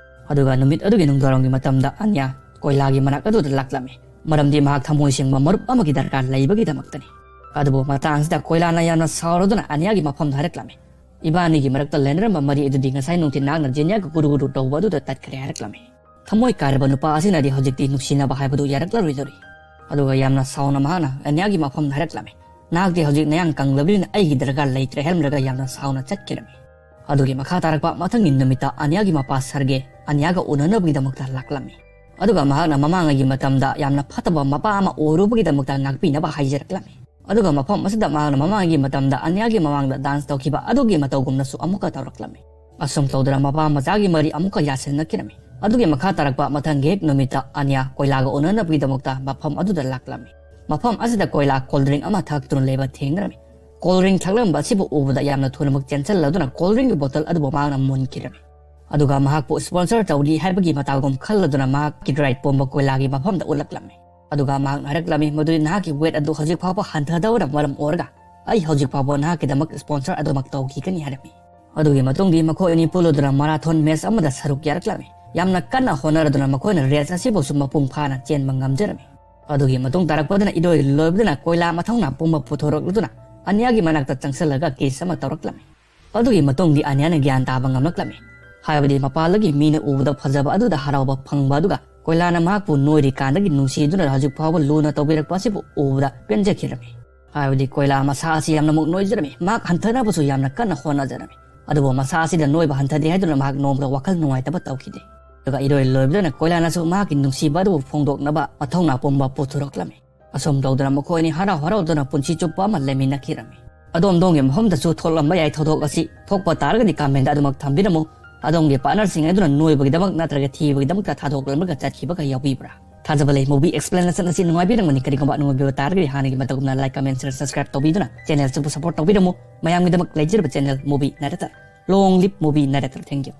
ꯑꯗꯨꯒ ꯅꯨꯃꯤꯠ ꯑꯗꯨꯒꯤ ꯅꯨꯡꯗꯥꯡꯋꯥꯏꯔꯝꯒꯤ ꯃꯇꯝꯗ ꯑꯅꯤꯌꯥ ꯀꯣꯏꯂꯥꯒꯤ ꯃꯅꯥꯛ ꯑꯗꯨꯗ ꯂꯥꯛꯂꯝꯃꯤ, ꯃꯔꯝꯗꯤ ꯃꯍꯥꯛ ꯊꯃꯣꯏ ꯁꯦꯡꯕ ꯃꯔꯨꯞ ꯑꯃꯒꯤ ꯗꯔꯀꯥꯔ ꯂꯩꯕꯒꯤꯗꯃꯛꯇꯅꯤ꯫ ꯑꯗꯨꯕꯨ ꯃꯇꯥꯡ ꯑꯁꯤꯗ ꯀꯣꯏꯂꯥꯅ ꯌꯥꯝꯅ ꯁꯥꯎꯔꯗꯨꯅ ꯑꯅꯤꯌꯥꯒꯤ ꯃꯐꯝꯗ ꯍꯥꯏꯔꯛꯂꯝꯃꯤ, "ꯏꯕꯥꯅꯤꯒꯤ ꯃꯔꯛꯇ ꯂꯩꯅꯔꯝꯕ ꯃꯔꯤ ꯑꯗꯨꯗꯤ ꯉꯁꯥꯏ ꯅꯨꯡꯊꯤꯜ ꯅꯍꯥꯛꯅ ꯖꯤꯅꯤꯌꯥꯒ ꯒꯨꯔꯨ ꯒꯨꯔꯨ ꯇꯧꯕ ꯑꯗꯨꯗ ꯇꯠꯈ꯭ꯔꯦ" ꯍꯥꯏꯔꯛꯂꯝꯃꯤ꯫ ꯊꯃꯣꯏ ꯀꯥꯏꯔꯕ ꯅꯨꯄꯥ ꯑꯁꯤꯅꯗꯤ ꯍꯧꯖꯤꯛꯇꯤ ꯅꯨꯡꯁꯤꯅꯕ ꯍꯥꯏꯕꯗꯨ ꯌꯥꯔꯛꯂꯔꯣꯏꯗꯧꯔꯤ꯫ ꯑꯗꯨꯒ ꯌꯥꯝꯅ ꯁꯥꯎꯅ ꯃꯍꯥꯛꯅ ꯑꯅꯤꯌꯥꯒꯤ ꯃꯐꯝꯗ ꯍꯥꯏꯔꯛꯂꯝꯃꯤ, "ꯅꯍꯥꯛꯇꯤ ꯍꯧꯖꯤꯛ ꯅꯌꯥꯡ ꯀꯪꯂꯕꯅꯤꯅ ꯑꯩꯒꯤ ꯗꯔꯀꯥꯔ ꯂꯩꯇ꯭ꯔꯦ" ꯍꯥꯏꯔꯝꯂꯒ ꯌꯥꯝꯅ ꯁꯥꯎꯅ ꯆꯠꯈꯤꯔꯝꯃꯤ꯫ ꯑꯗꯨꯒꯤ ꯃꯈꯥ ꯇꯥꯔꯛꯄ ꯃꯊꯪꯒꯤ ꯅꯨꯃꯤꯠꯇ ꯑꯅꯤꯌꯥꯒꯤ ꯃꯄꯥ ꯁꯔꯒꯦ ꯑꯅꯤꯌꯥꯒ ꯎꯅꯅꯕꯒꯤꯗꯃꯛꯇ ꯂꯥꯛꯂꯝꯃꯤ꯫ ꯑꯗꯨꯒ ꯃꯍꯥꯛꯅ ꯃꯃꯥꯡꯉꯩꯒꯤ ꯃꯇꯝꯗ ꯌꯥꯝꯅ ꯐꯠꯇꯕ ꯃꯄꯥ ꯑꯃ ꯑꯣꯏꯔꯨꯕꯒꯤꯗꯃꯛꯇ ꯉꯥꯛꯄꯤꯅꯕ ꯍꯥꯏꯖꯔꯛꯂꯝꯃꯤ꯫ ꯑꯗꯨꯒ ꯃꯐꯝ ꯑꯁꯤꯗ ꯃꯍꯥꯛꯅ ꯃꯃꯥꯡꯉꯩꯒꯤ ꯃꯇꯝꯗ ꯑꯅꯤꯌꯥꯒꯤ ꯃꯃꯥꯡꯗ ꯗꯥꯟꯁ ꯇꯧꯈꯤꯕ ꯑꯗꯨꯒꯤ ꯃꯇꯧꯒꯨꯝꯅꯁꯨ ꯑꯃꯨꯛꯀ ꯇꯧꯔꯛꯂꯝꯃꯤ꯫ ꯑꯁꯨꯝ ꯇꯧꯗꯨꯅ ꯃꯄꯥ ꯃꯆꯥꯒꯤ ꯃꯔꯤ ꯑꯃꯨꯛꯀ ꯌꯥꯁꯤꯟꯅꯈꯤꯔꯝꯃꯤ꯫ ꯑꯗꯨꯒꯤ ꯃꯈꯥ ꯇꯥꯔꯛꯄ ꯃꯊꯪꯒꯤ ꯍꯦꯛ ꯅꯨꯃꯤꯠꯇ ꯑꯅꯤꯌꯥ ꯀꯣꯏꯂꯥꯒ ꯎꯅꯅꯕꯒꯤꯗꯃꯛꯇ ꯃꯐꯝ ꯑꯗꯨꯗ ꯂꯥꯛꯂꯝꯃꯤ꯫ ꯃꯐꯝ ꯑꯁꯤꯗ ꯀꯣꯏꯂꯥ ꯀꯣꯜ ꯗ꯭ꯔꯤꯡ ꯑꯃ ꯊꯛꯇꯨꯅ ꯂꯩꯕ ꯊꯦꯡꯅꯔꯝꯃꯤ꯫ ꯀꯣꯜ ꯗ꯭ꯔꯤꯡ ꯊꯛꯂꯝꯕ ꯑꯁꯤꯕꯨ ꯎꯕꯗ ꯌꯥꯝꯅ ꯊꯨꯅꯃꯛ ꯆꯦꯟꯁꯤꯜꯂꯗꯨꯅ ꯀꯣꯜ ꯗ꯭ꯔꯤꯡꯒꯤ ꯕꯣꯇꯜ ꯑꯗꯨꯕꯨ ꯃꯍꯥꯛꯅ ꯃꯨꯟꯈꯤꯔꯝꯃꯤ꯫ ꯑꯗꯨꯒ ꯃꯍꯥꯛꯄꯨ ꯁ꯭ꯄꯣꯟꯁꯔ ꯇꯧꯔꯤ ꯍꯥꯏꯕꯒꯤ ꯃꯇꯥꯒꯨꯝ ꯈꯜꯂꯗꯨꯅ ꯃꯍꯥꯛꯀꯤ ꯗ꯭ꯔꯥꯏꯠ ꯄꯨꯝꯕ ꯀꯣꯏꯂꯥꯒꯤ ꯃꯐꯝꯗ ꯎꯠꯂꯛꯂꯝꯃꯤ꯫ ꯑꯗꯨꯒ ꯃꯍꯥꯛꯅ ꯍꯥꯏꯔꯛꯂꯝꯃꯤ, "ꯃꯗꯨꯗꯤ ꯅꯍꯥꯛꯀꯤ ꯋꯦꯠ ꯑꯗꯨ ꯍꯧꯖꯤꯛ ꯐꯥꯎꯕ ꯍꯟꯊꯗꯕꯅ ꯃꯔꯝ ꯑꯣꯏꯔꯒ ꯑꯩ ꯍꯧꯖꯤꯛ ꯐꯥꯎꯕ ꯅꯍꯥꯛꯀꯤꯗꯃꯛ ꯁ꯭ꯄꯣꯟꯁꯔ ꯑꯗꯨꯃꯛ ꯇꯧꯈꯤꯒꯅꯤ" ꯍꯥꯏꯔꯝꯃꯤ꯫ ꯑꯗꯨꯒꯤ ꯃꯇꯨꯡꯗꯤ ꯃꯈꯣꯏ ꯑꯅꯤ ꯄꯨꯜꯂꯗꯨꯅ ꯃꯔꯥꯊꯣꯟ ꯃꯦꯆ ꯑꯃꯗ ꯁꯔꯨꯛ ꯌꯥꯔꯛꯂꯝꯃꯤ꯫ ꯌꯥꯝꯅ ꯀꯟꯅ ꯍꯣꯠꯅꯔꯗꯨꯅ ꯃꯈꯣꯏꯅ ꯔꯦꯁ ꯑꯁꯤꯕꯨꯁꯨ ꯃꯄꯨꯡ ꯐꯥꯅ ꯆꯦꯟꯕ ꯉꯝꯖꯔꯝꯃꯤ꯫ ꯑꯗꯨꯒꯤ ꯃꯇꯨꯡ ꯇꯥꯔꯛꯄꯗꯅ ꯏꯔꯣꯏ ꯂꯣꯏꯕꯗꯨꯅ ꯀꯣꯏꯂꯥ ꯃꯊꯧꯅꯥ ꯄꯨꯝꯕ ꯄꯨꯊꯣꯔꯛꯂꯗꯨꯅ ꯑꯅꯤꯌꯥꯒꯤ ꯃꯅꯥꯛꯇ ꯆꯪꯁꯤꯜꯂꯒ ꯀꯤꯁ ꯑꯃ ꯇꯧꯔꯛꯂꯝꯃꯤ꯫ ꯑꯗꯨꯒꯤ ꯃꯇꯨꯡꯗꯤ ꯑꯅꯤꯌꯥꯅ ꯒ꯭ꯌꯥꯟ ꯇꯥꯕ ꯉꯝꯂꯛꯂꯝꯃꯤ꯫ ꯍꯥꯏꯕꯗꯤ ꯃꯄꯥꯜꯗꯒꯤ ꯃꯤꯅ ꯎꯕꯗ ꯐꯖꯕ ꯑꯗꯨꯗ ꯍꯔꯥꯎꯕ ꯐꯪꯕ ꯑꯗꯨꯒ ꯀꯣꯏꯂꯥꯅ ꯃꯍꯥꯛꯄꯨ ꯅꯣꯏꯔꯤꯀꯥꯟꯗꯒꯤ ꯅꯨꯡꯁꯤꯗꯨꯅ ꯍꯧꯖꯤꯛ ꯐꯥꯎꯕ ꯂꯨꯅ ꯇꯧꯕꯤꯔꯛꯄ ꯑꯁꯤꯕꯨ ꯎꯕꯗ ꯄꯦꯟꯖꯈꯤꯔꯝꯃꯤ꯫ ꯍꯥꯏꯕꯗꯤ ꯀꯣꯏꯂꯥ ꯃꯁꯥ ꯑꯁꯤ ꯌꯥꯝꯅꯃꯛ ꯅꯣꯏꯖꯔꯝꯃꯤ, ꯃꯍꯥꯛ ꯍꯟꯊꯅꯕꯁꯨ ꯌꯥꯝꯅ ꯀꯟꯅ ꯍꯣꯠꯅꯖꯔꯝꯃꯤ꯫ ꯑꯗꯨꯕꯨ ꯃꯁꯥ ꯑꯁꯤꯗ ꯅꯣꯏꯕ ꯍꯟꯊꯗꯦ ꯍꯥꯏꯗꯨꯅ ꯃꯍꯥꯛ ꯅꯣꯡꯃꯗ ꯋꯥꯈꯜ ꯅꯨꯡꯉꯥꯏꯇꯕ ꯇꯧꯈꯤꯗꯦ꯫ ꯑꯗꯨꯒ ꯏꯔꯣꯏ ꯂꯣꯏꯕꯗꯅ ꯀꯣꯏꯂꯥꯅꯁꯨ ꯃꯍꯥꯛꯀꯤ ꯅꯨꯡꯁꯤꯕ ꯑꯗꯨꯕꯨ ꯐꯣꯡꯗꯣꯛꯅꯕ ꯃꯊꯧꯅꯥ ꯄꯨꯝꯕ ꯄꯨꯊꯣꯔꯛꯂꯝꯃꯤ꯫ ꯑꯁꯨꯝ ꯇꯧꯗꯨꯅ ꯃꯈꯣꯏ ꯑꯅꯤ ꯍꯔꯥꯎ ꯍꯔꯥꯎꯗꯨꯅ ꯄꯨꯟꯁꯤ ꯆꯨꯞꯄ ꯑꯃ ꯂꯩꯃꯤꯟꯅꯈꯤꯔꯝꯃꯤ꯫ ꯑꯗꯣꯝ ꯑꯗꯣꯝꯒꯤ ꯃꯐꯝꯗꯁꯨ ꯊꯣꯛꯂꯝꯕ ꯌꯥꯏ ꯊꯧꯗꯣꯛ ꯑꯁꯤ꯫ ꯊꯣꯛꯄ ꯇꯥꯔꯒꯗꯤ ꯀꯃꯦꯟꯗ ꯑꯗꯨꯃꯛ ꯊꯝꯕꯤꯔꯝꯃꯨ꯫ ꯑꯗꯣꯝꯒꯤ ꯄꯥꯔꯠꯅꯔꯁꯤꯡ ꯑꯗꯨꯅ ꯅꯣꯏꯕꯒꯤꯗꯃꯛ ꯅꯠꯇ꯭ꯔꯒ ꯊꯤꯕꯒꯤꯗꯃꯛꯇ ꯊꯥꯗꯣꯛꯂꯝꯂꯒ ꯆꯠꯈꯤꯕꯒ ꯌꯥꯎꯕꯤꯕ꯭ꯔꯥ? ꯊꯥꯖꯕ ꯂꯩ, ꯃꯨꯚꯤ ꯑꯦꯛꯁꯄ꯭ꯂꯦꯅꯦꯁꯟ ꯑꯁꯤ ꯅꯨꯡꯉꯥꯏꯕꯤꯔꯝꯒꯅꯤ꯫ ꯀꯔꯤꯒꯨꯝꯕ ꯅꯨꯡꯉꯥꯏꯕꯤꯕ ꯇꯥꯔꯒꯗꯤ ꯍꯥꯟꯅꯒꯤ ꯃꯇꯧꯒꯨꯝꯅ ꯂꯥꯏꯛ, ꯀꯃꯦꯟ, ꯁꯤꯌꯔ, ꯁꯕꯁꯀ꯭ꯔꯥꯏꯕ ꯇꯧꯕꯤꯗꯨꯅ ꯆꯦꯅꯦꯜꯁꯤꯕꯨ ꯁꯄꯣꯔꯠ ꯇꯧꯕꯤꯔꯝꯃꯨ꯫ ꯃꯌꯥꯝꯒꯤꯗꯃꯛ ꯂꯩꯖꯔꯤꯕ channel movie narrator. Long live movie narrator꯫ Thank you꯫